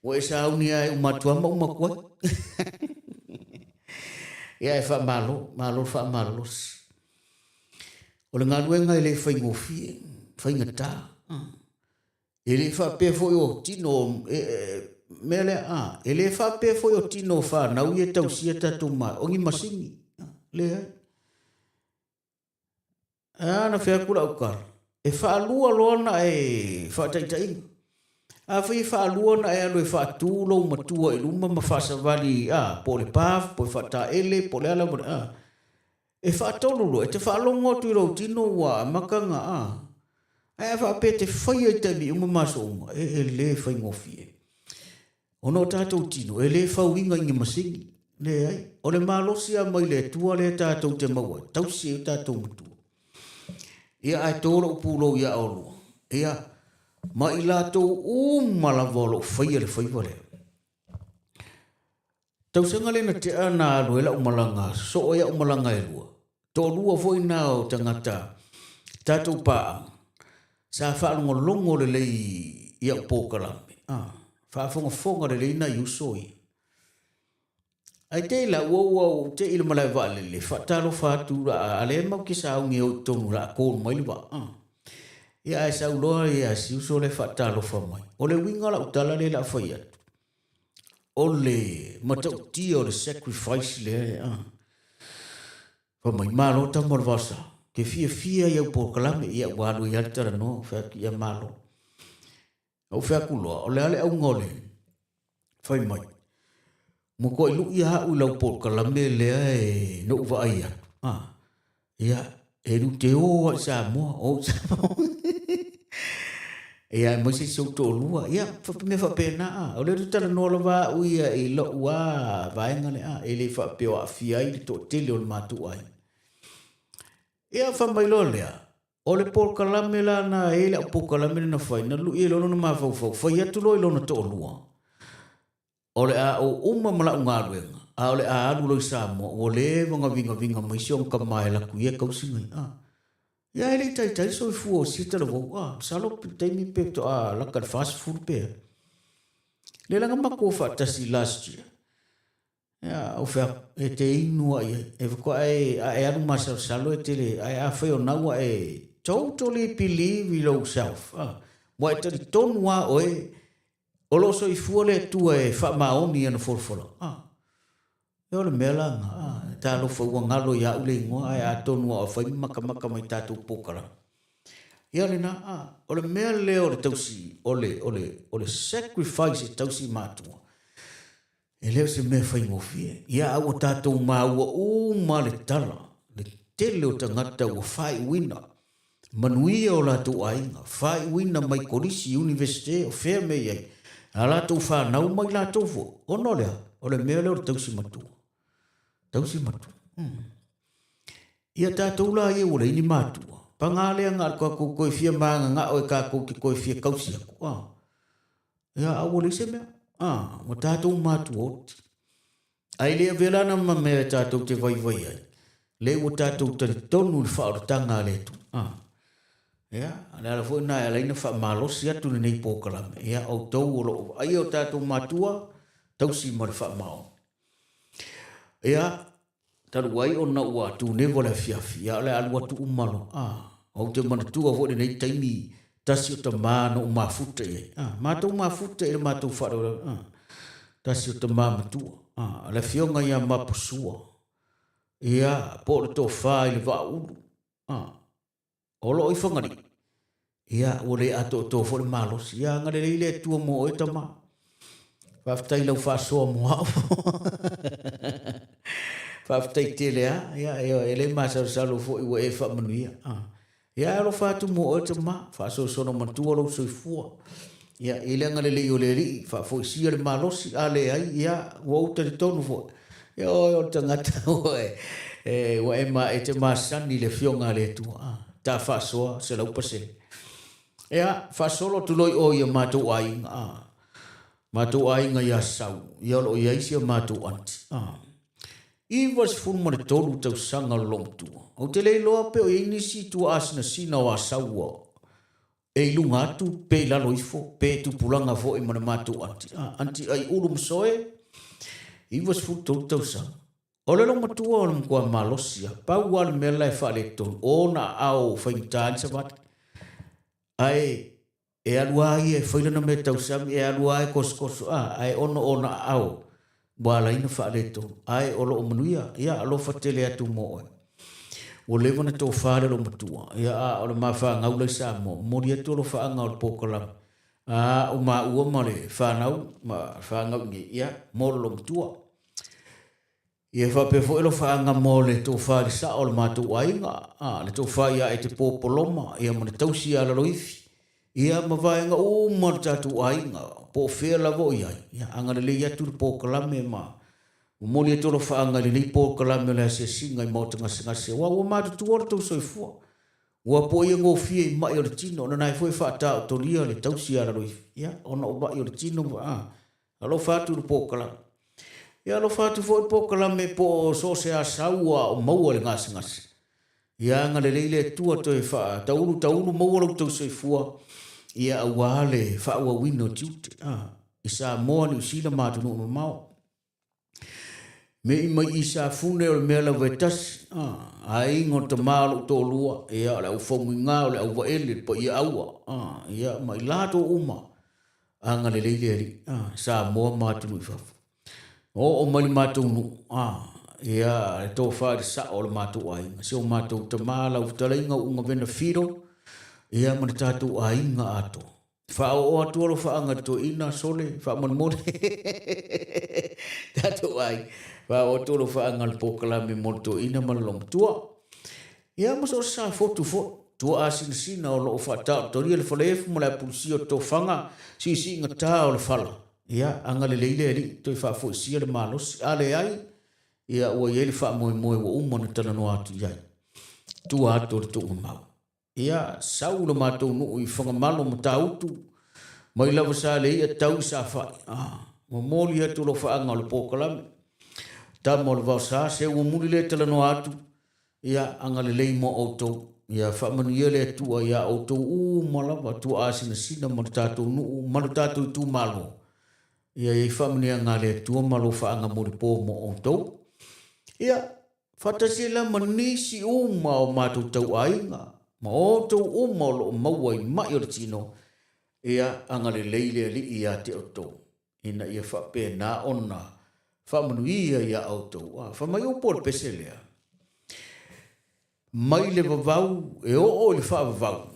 ua e sauni lava e uma atu lava ma uma atu ai. Ia e faamalo, malo le faamalolosi. O le galuega e le faigofie, faigata. Ah. E le faapea foi o tino, e, e, mea lea, ah, e le faapea foi o tino o fanau ia e tausia tatou ma, o ni masini. Ah, leai. Ae a na fai atu lau tala, e faalua loa ona e faataitaiga. Afai e faalua ona e alu e faatu lou matua i luma ma faasavali, a, po o le path, po o le faataele, po o le a lava, a, e faatolu loa, e te faalogo atu i lou tino ua amata ona, a. Ae a faapea e te faia i taimi uma ma aso uma, e, e le faigofie. Ona o tatou tino, e le fauina i ni masini. Leai. O le malosi lava mai le Atua lea tatou te maua ai, tausi ai o tatou matua. Ia, ae to lou pulou ia oulua, ia, ma i latou uma lava o lo o faia le faiva lea. Tausaga lea na tea na alu ai lau malaga, sosoo ai au malaga e lua. Toalua foi na o tagata tatou paaga sa faalogologo lelei i au polokalame, a, faafogafoga lelei nai uso ia. Ae te i la ua ua ou te i le malae vaalele, faatalofa atu la, a lea matou te sauni e o i totonu la call mai le vaa. A. Ia ae sau loa ia si uso lea faatalofa mai. O le uiga o lau tala lea la fai atu, o le matautia o le sacrifice lea, a. Fai mai, Malo tama o le Vaosa, ke fiafia i au polokalame, ia ua alu ai lava le talanoa, ou fai atu, ia malo. Ou fai atu loa, o le a le auga o le fai mai, matuai lu'i lava au i lau polokalame lea e na ou vaai atu, a, ia, e lu te o lava i Samoa, o i Samoa. Ia, aemaise si ou toalua, ia, mea faapena, a. O lea ou te talanoa lava au ia i lou lava vaega lea, a, e le faapea o aafia ai le toatele o le matou aiga. Ia, fai mai loa lea, O le polokalame la na e i le au polokalame lea na fai, na lui ai loa lona mafaufau, fai atu loa i lona toalua, o le a ou uma ma lau galuega, a o le a alu loa i Samoa, ua leva ona vigaviga mai si ona tama e alu atu ia e tausi nai a. Ia e le i taitai le soifua o sia talavou, a, masalo pe taimi pe faatoa lata i le 40 pe a. Lea la na matou o faatasi last year, Ia, ou fai atu, e te inu lava i ai. E faatoa e, a e alu masalosalo e te le, ae afai o na ua e totally believe i lou self, a, ua e talitonu lava oe o lo o soifua le Atua e faamaoni i ana folafolaga, a, ia o le mea la lena, a, talofa ua galo ia au le igoa, ae atonu lava o fai ma matamata mai i tatou polokalame. Ia lena, a, o le mea lea o le tausi, o le, o le, o le sacrifice e tausi matua, E le o se mea faigofie. Ia a ua tatou maua uma le tala, le tele o tagata ua faaiuina manuia o latou aiga, faaiuina mai kolisi, iunivesite, o fea mea i ai, a latou fanau ma i latou foi. Ona o le a? O le mea lea o le tausi matua. Tausi matua. Ia tatou la ia ua leai ni matua, paga lea na o le tatou toe fia mananao e tatou te toe fia tausi atu. Ah. Ia, a ua leai se mea. A, ua tatou matuaoti. Ae le avea la na ma mea e tatou te vaivai ai, lea ua tatou talitonu i le faaolataga a le Atua. A, ia, o le ala foi lena e ala ai ona faamalosi atu lenei polokalame. Ia, outou o lo o vaaia o tatou matua, tausi ma le faamaoni. Ia, Talu ai ona ua tunewa le afiafi, ia o le a alu atu uma loa. Ah, ou te manatua foi lenei taimi tasi o tama na ou mafuta i ai. Ah, matou mafuta i le matou faalavelave. Ah, tasi o tama matua. Ah, le afioga ia Mapusua. Ia, po o le tofa i le Vaaulu. Ah, O lo o i Fagalii, ia, ua le atoatoa foi le malosi. Ia agalelei le Atua mo oe tama. Faafetai i lau faasoa mo au. Faafetai tele lava. Ia, e le masalosalo foi ua e faamanuia. Ah. Ia, e alofa atu mo oe tama, faasoasono matua lou soifua. Ia, i le agalelei o le Alii, faafoisia le malosi, a leai, ia, ua ou talitonu foi, ia oe o le tagata ua e, ua e, ma, e te masani i le Afioga a le Atua, a, ta faasoa 100%. Ia, faasolo atu loa i o i o matou aiga, a, matou aiga ia Sau, ia o lo o i ai si a matou aunty, a, 93 tausaga o le loomatua. Ou te le iloa pe o i ai nisi tuaasinasina o Asau ua, e i luga atu pe i lalo ifo, pe tupulaga foi ma le matou aunty, a, aunty Aiulu Masoe, 93 tausaga. O le loomatua o le matua malosi lava, pau lava le mea la e faaletonu, o ona aao faigata ai le savali. Ae e alu lava ia e fai lana mea tausami, e alu lava e kosokoso, a, ae ono o ona aao ua ala ai ona faaletonu, ae o lo o manuia, ia alofa tele atu mo oe. Ua leva ona tofa le loomatua, ia a o le mafanau la i Samoa, momoli atu alofaaga o le polokalame, a o maua ma le fanau, ma fanau i nei, ia, mo le loomatua. Ia faapea foi alofaaga mo le tofa i le sao o le matou aiga, a, le tofa ia Etepo Poloma, ia ma le tausi ia Laloifi, ia ma vaega uma o le tatou aiga, po o fea lava o i ai, ia agalelei atu le polokalame ma momoli atu alofaaga i lenei polokalame o le asiasiga i maota gasegase, aua ua matutua lo outou soifua. Ua poia gofie i mai o le tino, ona na e foi e faataotolia le tausi ia Laloifi, ia, ona o mai o le tino, a, Alofa atu i le polokalame. Ia alofa atu foi le polokalame po o so o se asau ua o maua i le gasegase. Ia agalelei le Atua toe faataulu taulu maua lo outou soifua, ia aua le faaauauina o tiute a i Samoa, Niu Sila ma atunuu mamao. Me'i mai i Safune o le mea lava e tasi, a, aiga o le tama o lou toalua, ia o le au faumuiga, o le au vaele, le paia aua, a, ia ma i latou uma, agalelei le Alii, a, Samoa ma atunuu i fafo. Oo mai le matou nuu, a, ia, le tofa i le sao o le matou aiga, si o matou tama, lau fetalaiga Uga Vena Filo, ia ma le tatou aiga atoa. Faaoo atu alofaaga i le toeaina, sole, faamolemole. Tatou ai, faaoo atu alofaaga i le polokalame mo le toeaina ma le loomatua. Ia ma so o se safotu foi, tuaasinasina o lo o faataotolia le falaefu ma le apulusia o tofaga siisiigata o le fala. Ia, agalelei le Alii toe faafoisia le malosi. A leai, ia ua i ai le faamoemoe ua uma ona talanoa atu i ai. Tua atu o le tuugamau. Ia, sau le matou nuu i Fagamalo Matautu, mai lava Saleia tau i Safai. Ah, momoli atu alofaaga o le polokalame. Tama o le Vaosa, se ua muli le talanoa atu, ia, agalelei mo outou. Ia, faamanuia le Atua iā outou uma lava, tuaasinasina ma le tatou nuu ma le tatou itumalo. Ia, i ai faamanuiaga a le Atua ma alofaaga molipo mo outou. Ia, Faatasi ai la ma nisi uma o matou tauaiga ma outou uma o lo o maua i mai o le tino, ia agalelei le Alii ia te outou, ina ia faapena ona faamanuia iā outou. A, fai mai upu o le pese lea, mai le vavau e oo i le faavavau,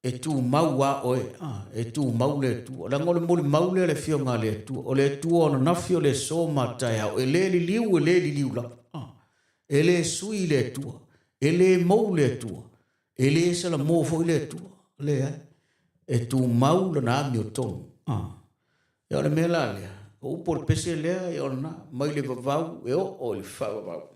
e tumau a oe, a, e tumau le Atua. Leaga o le molimau lea a le Afioga a le Atua, o le Atua o ananafi, o le aso ma taeao, e le liliu, e le liliu lava. A, e le sui le Atua, e le mou le Atua, e le salamo foi le Atua. Leai, e tumau lana amiotonu. A, ia o le mea la lea, o upu o le pese lea, ia o lena, mai le vavau e oo i le faavavau.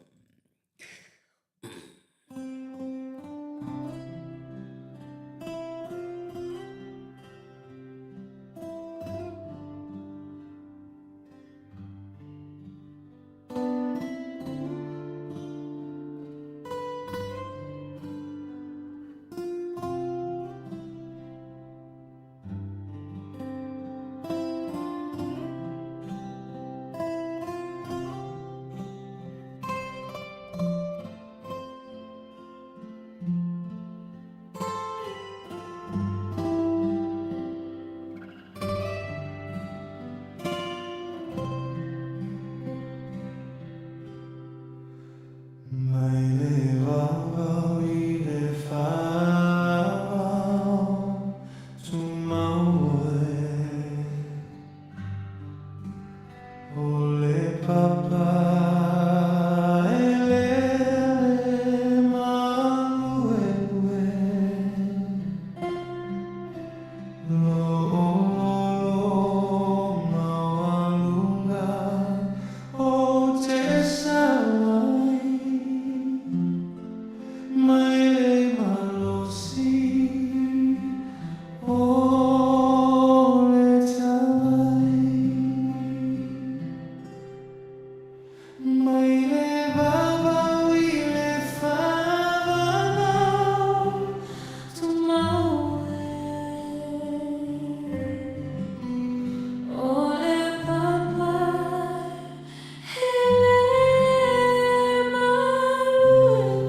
Mai le vavau i le faavavau tumau e. O le papa eleele maluelue. Mai le vavau i le faavavau tumau e. O le papa eleele maluelue.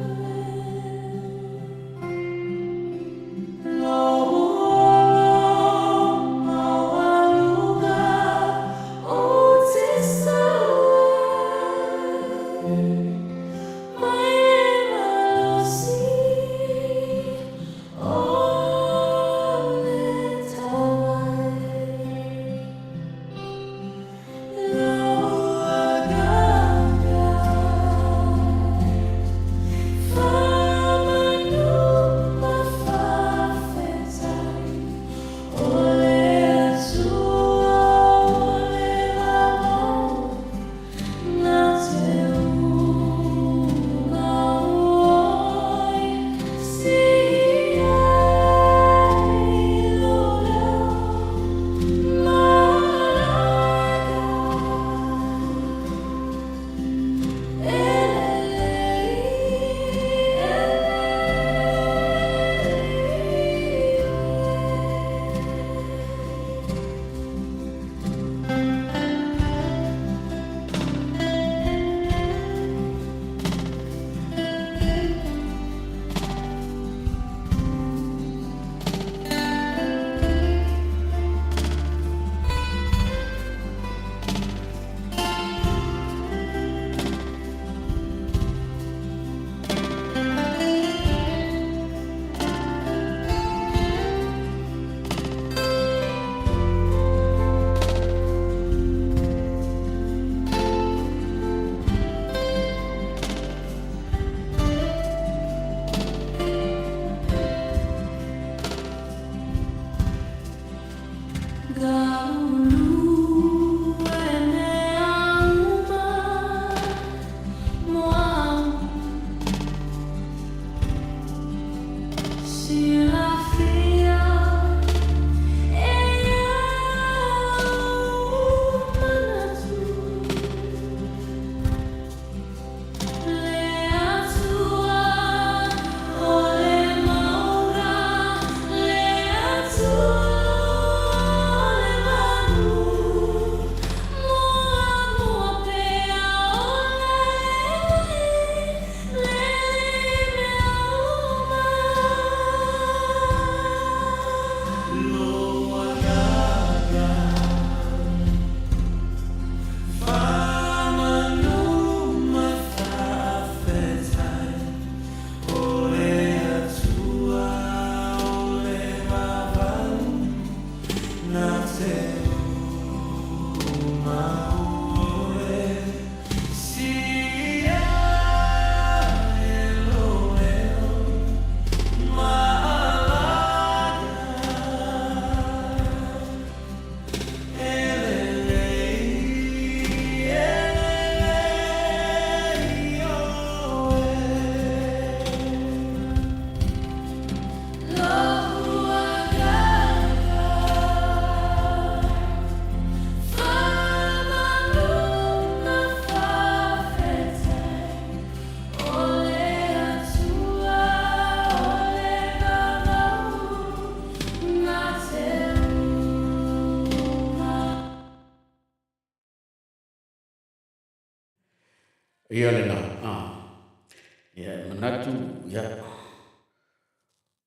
Silafia e au manatu Le Atua o le mauna Le Atua o le manu Muamua pea o le Lele i mea uma. Lou agaga faamanu ma faafetai, o le Atua o le vavau na te uma oe. Silia e lou leo ma alaga e lelei, e lelei oe. Lou agaga faamanu ma faafetai, o le Atua o le vavau na te uma. Ia lena, a. Ia, e manatu, ia,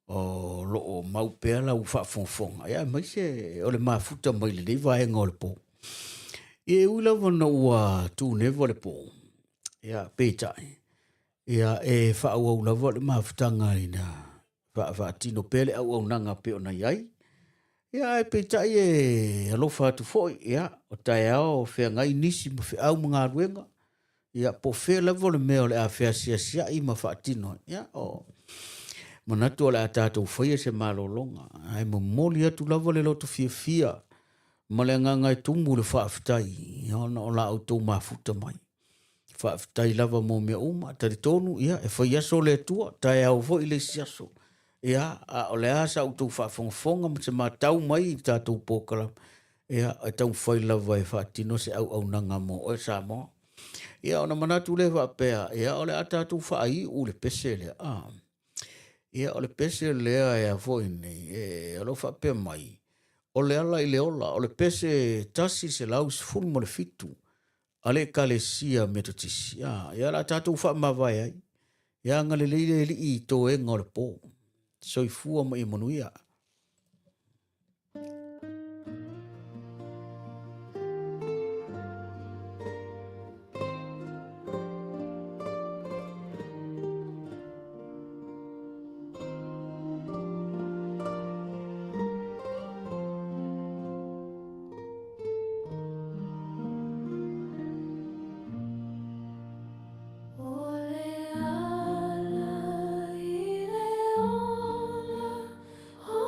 o loo mau pea lau faafogafoga, ia, aemaise o le mafuta mai lenei vaega o le po. Ia, e ui lava ona ua tuneva le po, ia, peitai, ia, e faaauau lava le mafutaga ina faatino pea le auaunaga pei ona i ai. Ia, ae peitai e alofa atu foi, ia, o taeao o feagai nisi ma feau ma galuega, ia, po o fea lava o le mea o le a feasiasiai ma faatino ai. Ia, o manatu o le a tatou faia se malologa, ae momoli atu lava le loto fiafia ma le agaga e tumu le faafetai, ia, ona o la outou mafuta mai. Faafetai lava mo mea uma, talitonu, ia, e fai aso le Atua, taeao foi le isi aso. Ia, a o le a sa outou faafogafoga ma se matau mai i le tatou polokalame, ia, e taumafai lava e faatino se auaunaga mo oe Samoa. Ia, ona manatu lea faapea, ia, o le a tatou faaiu le pese lea. Ah. Ia, o le pese lea e a foi nei, e, o lo o faapea mai, o le ala i le ola, o le pese 117 a le Ekalesia Metotisi. A, ia o le a tatou faamavae ai. Ia agalelei le Alii i toega o le po. Soifua ma ia manuia. O le ala i le ola, o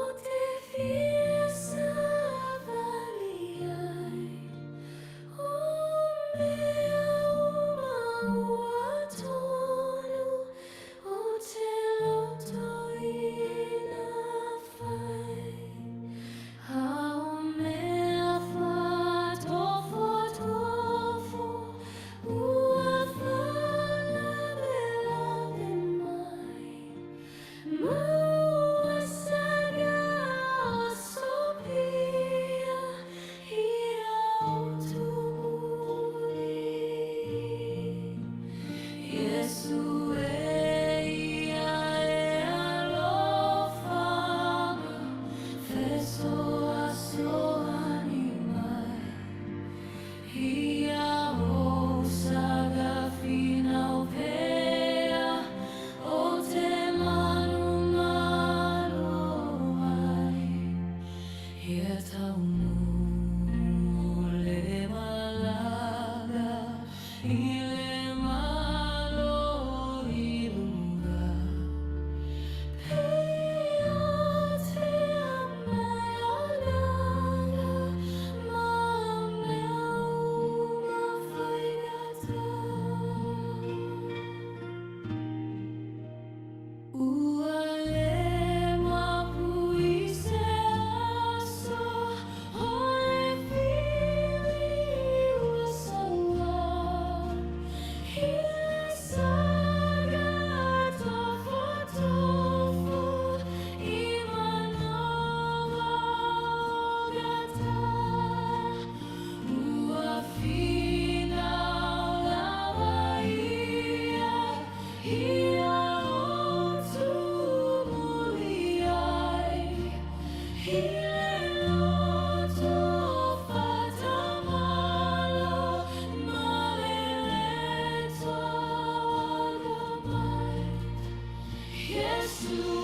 Iesu.